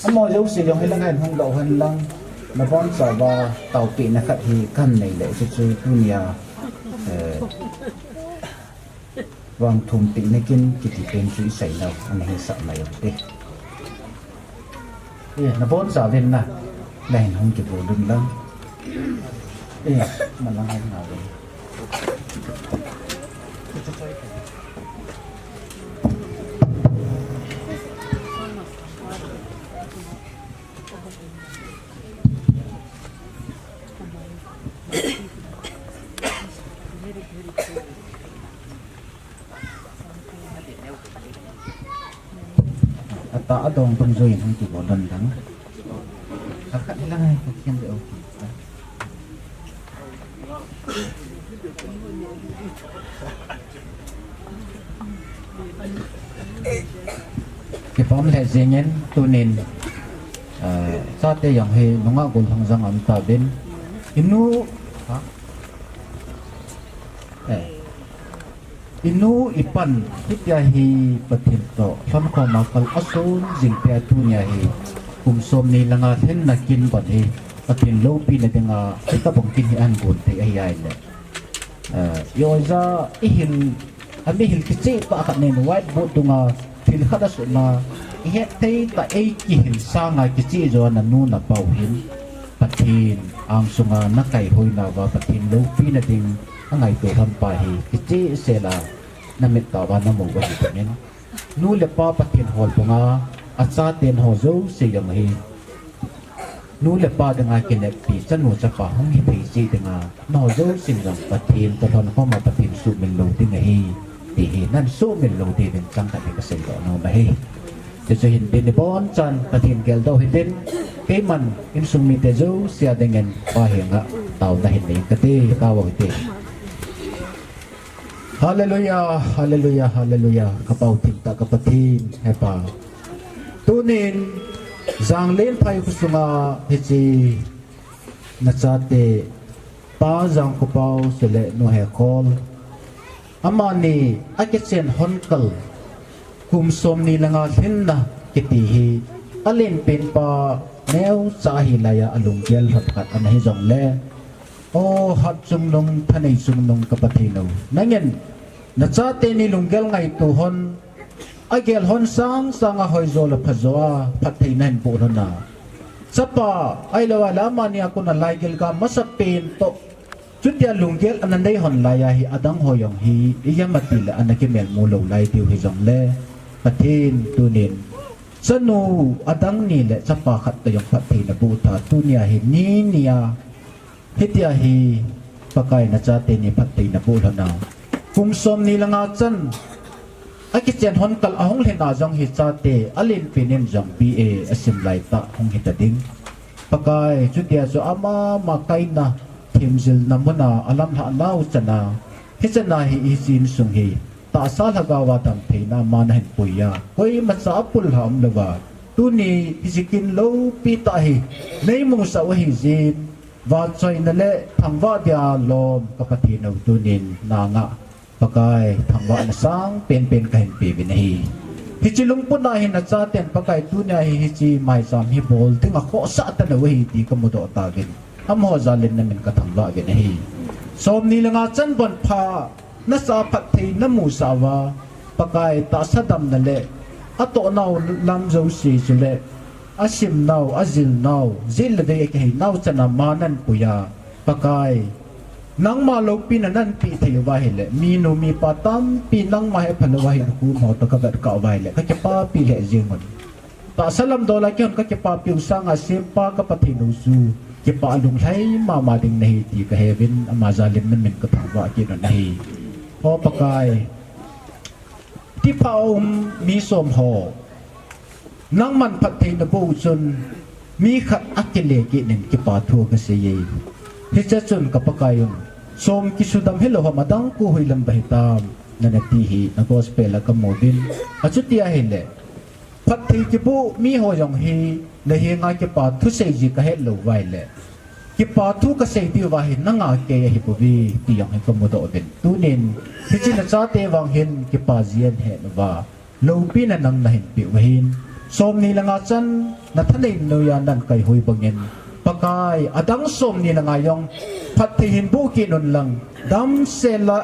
Amaho jouse jong hilang a hin hung lou hen lang, nabonchauva taopehna khat hi kahin nei le chuchu tunia, eh, vangthum pehna kin kiti pen chu isei nau ana hisah mai ute. Eh, nabonchauvin na, nahin hung kibol un lang. Eh, malang hen nau. Atah adong dungjuiyin hung kibol un lang. Akhat hilang a hi Pathen le o. Kipah lheh jengin tunin, ah, chate jong hi nungah gollhang jong aum tauvin. Inu, ha? Eh. Inu ipan, hitia hi Pathen toh lhonkhom a kal asun jing peh a tunia hi kum somni langa lhinna kin bon hi Pathen loupina dinga hitobang kin hi ahin gon thei ahi ahile. Eh, i oja, ihil, amihil kicheh tah khat nei in whiteboard dunga thil khat asutna, ihet thei tah a eikihil sanga kicheh jo a nanu napa u hin Pathen angsunga nakaihoi nauva Pathen loupina ding angaito lhon pa hi kicheh sela namit tah uva namu u ahi bangin, nu le pa Pathen holbunga achaten ho jouse jong hi nu le pa dinga kineppi, chanu chapa hung hithei cheh dinga nangho jousen jong Pathen toh lhonkhom a Pathen suhmil lou ding ahi, ti hi nahin suhmil lou diuvin chang khat hi kaseidoh nom ahi. Chuchu hintin, ibonchan Pathen geldoh hitin, keiman insung mite jouse a dingin Pa henga taona hin nei inge kati, tao hite. Hallelujah, hallelujah, hallelujah. Ka pao thim tah ka Pathen, he Pa. Tunin, Janglenphai khosunga hiche nachate, Pa Jangkhopao chule Nu Hekhol, amani akichen honkal kum somni langa lhinna kiti hi, alenpen pa neocha ahi laiya alunggel lhon khat ana hi jongle, O Hatchungnung, Thaneichungnung ka Pathen o, nangin nachateni lunggel ngaito hon, agel hon sangsanga hoijo le phajo a phatthei nahin boh lhon a, chapa ahilou le amani a kona laigil ga masapen toh, chutia lunggel ana nei hon laiya hi adang ho jong hi ijemati le ana kimelmu lou lai diu hijongle, Pathen tunin chanu adang ni le chapa khat toh jong phatthei naboh tha, tunia hi ni nia hitia hi Pakai nachateni phatthei naboh lhon a, kum somni langa chan akichen honkal ahung lhin a jong hi chate alenpen in jong B A asim laitah hung hita ding. Pakai, chutia chu amama kaina themjilna muna alamlhah nau chana, hichana hi hiche insung hi tahsa lhagaova damtheina ama nahin puiya, koimacha apullha umlouva Tuni hiche kin loupi tah hi neimusah u ahi jeh in, vahchoina le thangvah dia lom ka Pathen u tunin nanga Pakai thangvahna sangpen pen kahin peuvin ahi. Hiche lungput a hin nachaten Pakai tunia hi hiche maicham hi bol dinga khohsah tanu ahi ti kamudoh tauvin. Amaho jal in namin kathangvah uvin ahi. Somni le nga chan bon pha nasah a phatthei namusah uva, Pakai tahsa damna le atohnau lam jouse chule asimnau, ajilnau, jil le vei akiheinau chana ma nanpui a, Pakai, nangma loupina nanpeh thei uva ahile, minu mipa tampi nangma hephalou a hinkho ho toh kavetkah uva ahile, kakipapi lheh jeng un. Tahsa lam dol a kihon kakipapi u sanga sempa ka Pathen u chu kipah lunglhai mama ding nahi ti kaheuvin, ama jal in namin kathangvah kit un ahi. O Pakai, tipha a um mi som ho, nangman phatthei naboh u chun mi khat akile kit in kipa thu kasei e. Hiche chun ka Pakai un, som kisudam hilou ham adang khu hoilam ba hitam, nana ti hi na gospel a kamu uvin. Achuti ahile, phatthei kiboh miho jong hi nahenga kipa thu sei ji kahet lou uva ahile, kipa thu kasei diuva hi nanga kei ahibouve ti jong hi kamudoh uvin. Tunin hiche nachate vang hin kipa ji ahin hen uva, loupina nang nahin peh u ahin, somni le nga chan nathanei noiya nahin kaihui bangin, Pakai, adang somni le nga jong phatthei hin boh kit un lang, damsel a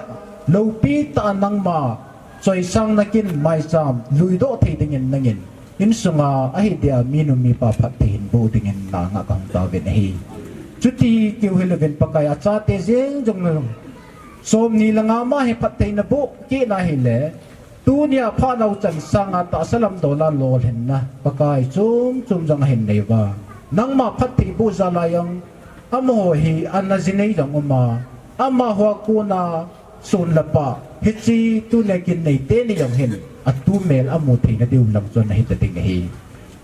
loupi tah a nangma choisangna kin maicham luidoh thei dingin nangin insunga ahidia minu mipa phatthei hin boh dingin nanga kahung tauvin ahi. Chuti keu hilouvin Pakai, achate jeng jong nalung, somni le nga ma hi phatthei naboh kit na ahile, tunia phatnau chan sanga tahsa lam dol a lolhinna Pakai chom chom jong ahin nei uva, nangma phatthei boh jal a jong amaho hi ana jinei jong um a, amaho a kona sun le pah hiche tunia kin nei teni jong hin atu mel amu theina diu lang chon ahita ding ahi.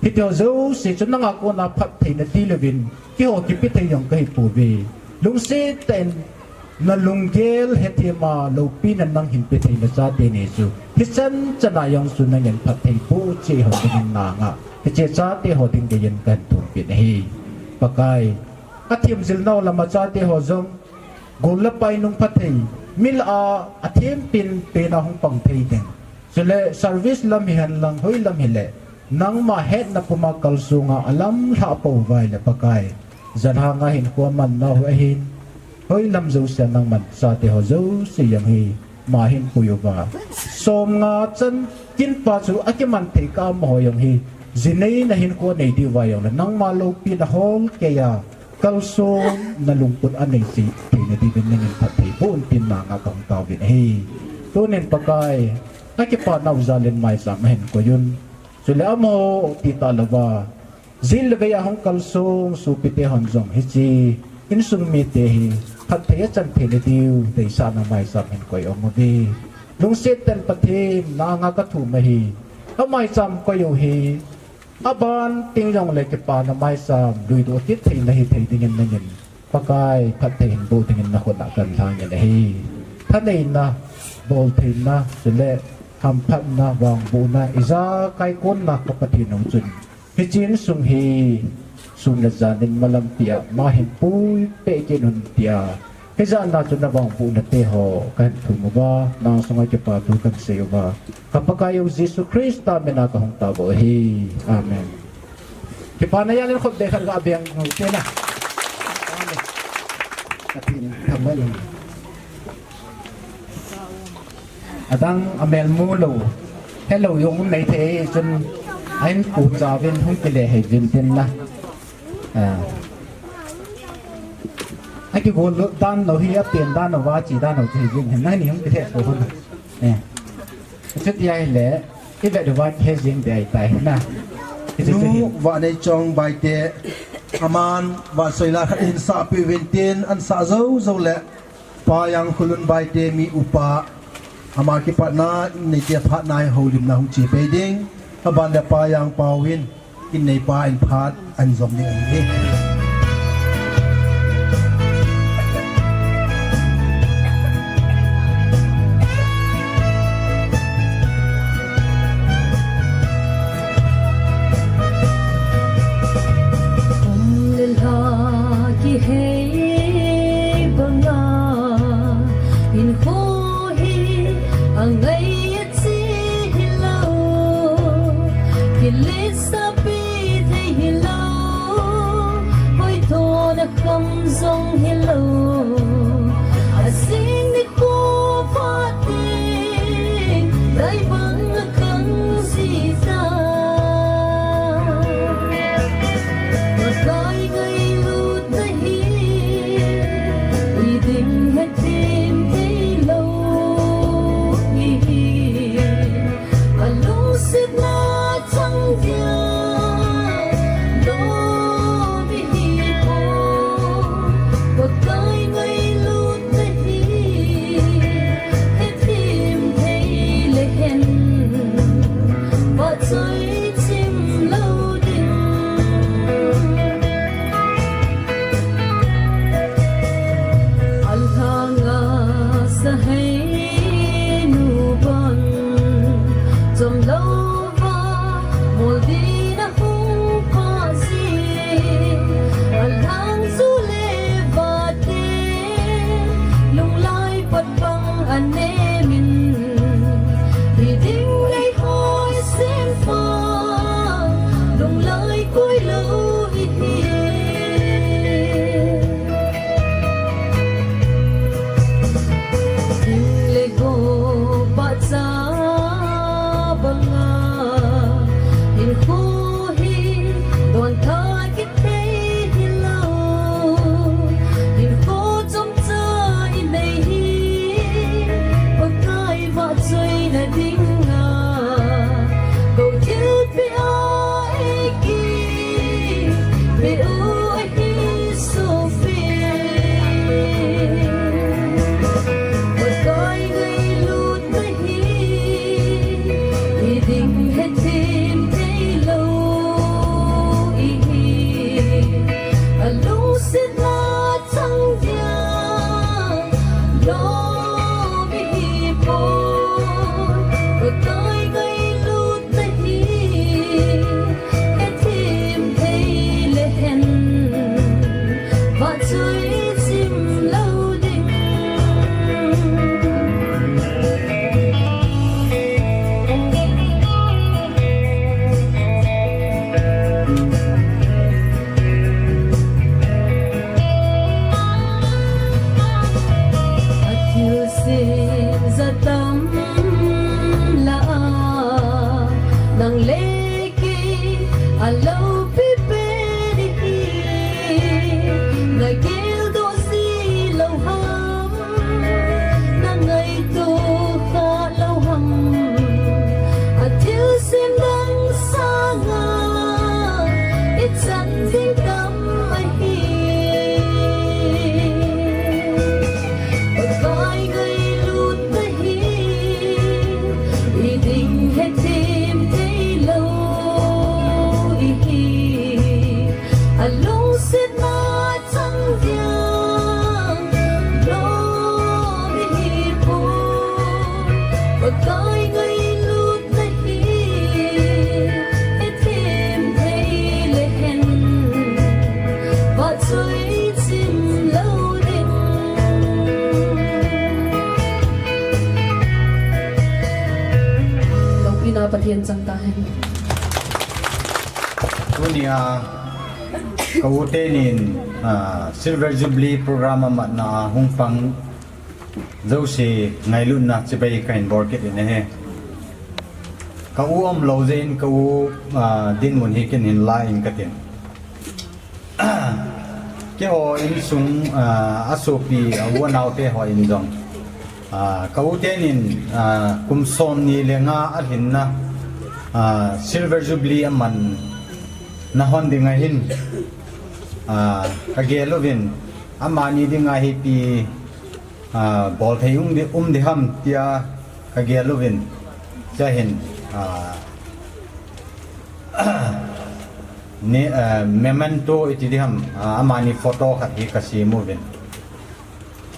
Hitiho jouse chu nanga kona phatthei nati louvin keiho kipe thei jong kahipouve. Lungset tah in nalunggel hethem a loupina nang hin pe thei nachate ni chu hichan chana jong chu nangin phatthei boh cheh hon dingin nanga hiche chate ho ding geiyin kahin thum peh in ahi. Pakai, athem jilnau lam a chate ho jong gol le pai nung phatthei, mi lah a athem pen pen a hung pang thei ding, chule service lam hihen lang hoi lam hile, nangma hetna puma kalsonga alamlhah pou uva ahile Pakai, janhanga hinkho aman nau ahin, hoi lam jousea nangman chate ho jouse jong hi ma hin pui uva, somnga chan kin pa chu akiman thei kah a amaho jong hi jinei na hinkho anei diuva jongle nangma loupina hol keiya kalsonna lungput anei cheh theina diuvin nangin phatthei boh un tin nanga kahung tauvin ahi. Tunin Pakai, akipa nau jal in maicham ahin koi un, chule amaho tita louva jil le vei a hung kalsong sopite hon jong hiche insung mite hi phatthei achan theina diu deisahna maicham hin koi ong uve. Lungset tah in Pathen nanga kathum ahi. Amaicham koi u hi aban teng jongle kipana maicham luidoh kit theina hithei dingin nangin Pakai, phatthei hin boh dingin nakhut a kahin lhangin ahi. Thaneina, boltheina, chule hamphatna, vangbohna, ijakai konna ka Pathen u chun hiche insung hi sun le jan in malampi a ma hin pui peh kit un tia, hijatna chu navangbohna teho kahin thum uva, nang sunga kipa thu kahin sei uva, ka Pakai u Jesu Christa mina kahung tao u ahi. Amen. Kipana jal in khut beng khat gabeng u hite na. Amen. Pathen thangvah in. Adang amel mu lou, helou jong um nei thei chun, ahin pu chauvin hung kile hei vin tin na. Akigol dan lou hi apen dan lou va chi dan lou chu hi vin hin nangni hung kile po hun. Chuti ahile, ivet uva kihe jeng ding ahitai na. Nu Vahneichong Baite, aman vahchoila khat hin sahpeh uvin tin, ahin sah jou jou le, Pa Jangkhulun Baite mi upa, ama kipatna in neite phatna hi houlimna hung che pei ding, aban le Pa Jangpao in in neipa in phat ahin jom ding ahi. Angai achi hilou, kilesa pi thei hilou, hoi thona kham jong hilou. Asing ni ko pha te, dai bang a kang ji ta. Pakai ngailut na hi, i ding hetthem thei lou ihi. A lungsetna chang dia, lou ihi poi. Pakai ngailut na hi, hetthem thei le hen, vachoi chim lou ding. Alhanga sahei nu ban, chom lou va, mol dina hung pha ji. Alhang ju le va te, lunglai pat bang a nemin, hi ding nei hoi sem pa, lunglai koi lou ihi. Ding le go pha cha banga, hinkho hi don tha kit thei hilou. Hinkho chomcha i nei hi, Pakai vachoi na dinga, ko thilpeh a eiki pe u ahi sopi. Pakai ngailut na hi, i ding hetthem thei lou ihi. A lungsetna chang dia, lou ihi poi. Pakai ngailut na hi, hetthem thei le hen, vachoi chim lou ding. A thilsem ja tam lah a, nang le kei a loupi pen ihi. Na geldoh ji lou ham, na ngaito kha lou ham. A thilsem dang sanga i chan ding tam ahi. Pakai ngailut na hi, i ding hetthem thei lou ihi. A lungsetna chang dia, lou ihi poi. Pakai ngailut na hi, hetthem thei le hen, vachoi chim lou ding. Loupina Pathen chang tahen. Tunia ka u tenin, ah, Silver Jubilee program a matna a hung pang jouse ngailutna chibai kahin bol kit in ahi. Ka u umlou jeh in ka u, ah, dinmun hi kin hin la in katin. Keiho insung, ah, a sopi, a u a naote ho in jong, ah, ka u tenin, ah, kum som ni le nga a lhinna, ah, Silver Jubilee a man na hon ding ahin, ah, ka gel uvin, amani dinga hipi, ah, bol thei um di, um di ham tia ka gel uvin, tia hin, ah, ni, ah, memento iti di ham, ah, amani photo khat hi ka sem uvin.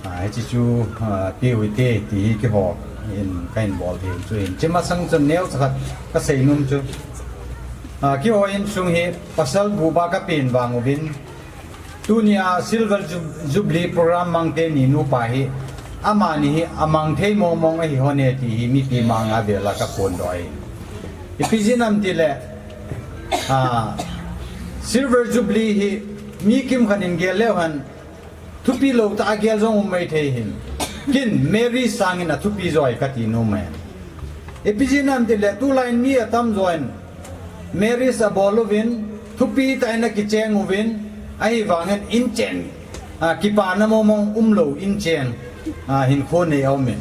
Ah, hiche chu, ah, pe u hite, ti hi keiho in kahin bol thei u chu hin. Hiche masang chun neocha khat ka seinom chu, ah, keiho insung hi pasal buba ka pen vang uvin, tunia Silver Ju-, Jubilee program mang teni nupa hi, Amani hi amang thei mong mong ahi hon e ti hi mipi manga vela kaphondoh e. Ipi jeh ham itile, ah, Silver Jubilee hi mi kimkhat in gel leu hen, thupi lou tah a gel jong um mai thei hin. Ken Mary sangin athupi joi kati nom e. Ipi jeh ham itile, tulai in mi atamjo in marriage abol uvin, thupi tah in akicheng uvin, ahivangin inchen, ah, kipana mong mong umlou inchen, ah, hinkho nei aumin.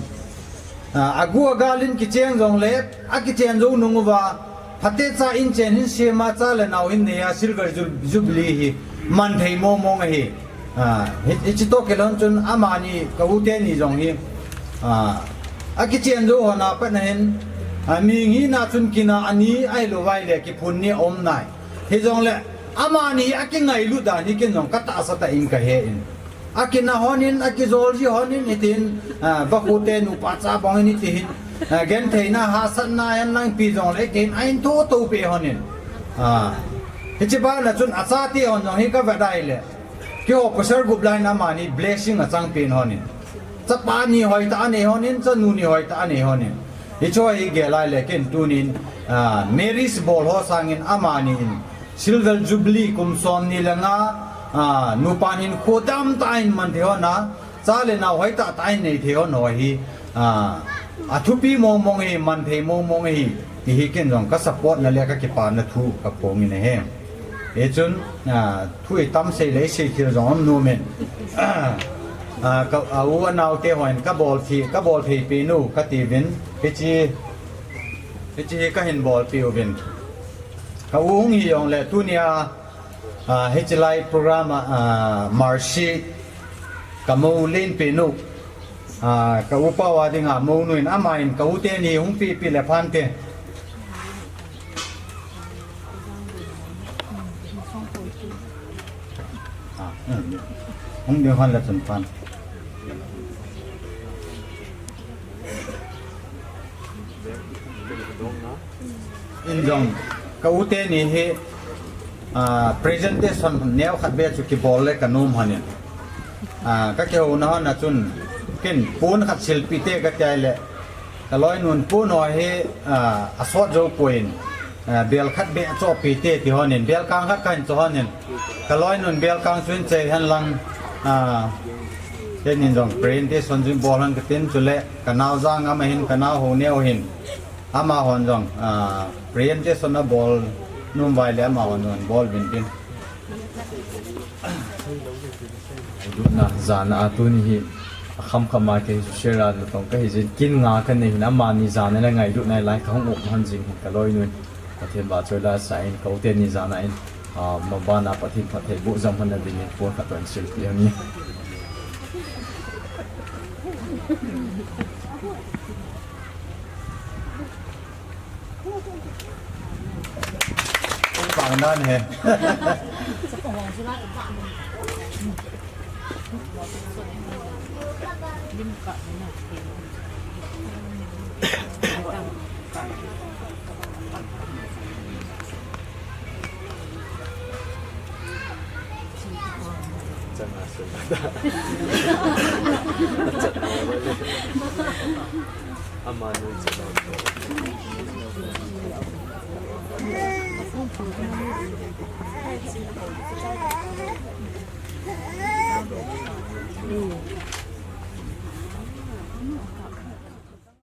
Ah, agu agal in kicheng jongle, akichen jou nung uva, phatecha inchen hin sema, cha le nao hin neiya Silver Ju-, Jubilee hi man thei mong mong ahi. Ah, hi, hiche toh kilhon chun amani ka u teni jong hi, ah, akichen jou hon a pat na hin, ah, mihing hina chun kina ani ahilou vai le kiphun ni aum nai. Hijongle amani akingailut dan hi ken jong katahsa tah in kahe in. Akina hon in, akijol ji hon in, hitin, ah, vakhu te nupa cha bang in hiti hin, ah, gentheina hahsatna ahin lang pi jongle hitin, ahin tho tho pi hon in. Ah, hiche bana chun achate hon jong hi kavadai le. Keiho pasal gup lai in amani blessing achang pen hon in. Chapa ni hoitah anei hon in, chanu ni hoitah anei hon in. Hiche hi gel lai le ken tunin, ah, marriage bol ho sangin amani in Silver Jubilee kum som ni le nga, ah, nupa hin khodam tah in man thei hon a, cha le nao hoitah tah in nei thei hon ho hi, ah, athupi mong mong ahi, man thei mong mong ahi, ti hi ken jong ka support na le kakipana thu kaphong in ahi. Hichun, ah, thu itam sei le isei thil jong um nom in. Ah, ka, a u anao te hon kabol thei, kabol thei pen u kati uvin, hiche, hiche hi kahin bolpeh uvin. Ka u hung hi jongle tunia, ah, hiche lai program a, ah, Mercy ka mou len pen u. Ah, ka upa u a dinga mounu in, aman ka u teni hung pehpeh le phante. Ah, hmm. Hung ding hon le chun phan. In jong, ka u teni hi, ah, presentation neo khat beh chu kibol le kanom hon in. Ah, kakihouna hon a chun, ken pon khat silpeh te kati le, ka loinun pon ho hi, ah, asot jou poi in, ah, bel khat beh chohpeh te ti hon in, bel kang khat kahin cho hon in, ka loinun bel kang chu hin che hen lang, ah, kenin jong presentation chu bol hen katin, chule ka nao jang ama hin, ka nao ho neo hin. Amahon jong, ah, presentation abol nom uva ahile amahon jong bol uvin tin. Ngailutna jana a tuni hi akham kham a kei hi share a natong kahi jin, kin nga kanei hin amani jana le ngailutna lai kahung um hon jing hin ka loinun. Pathen vahchoi la sa in ka u teni jana in, ah, mabana Pathen phattheiboh jam hon na dingin pon khat toh in silpeh hon in. Pang nan he. Changa sila da. Amanu changa.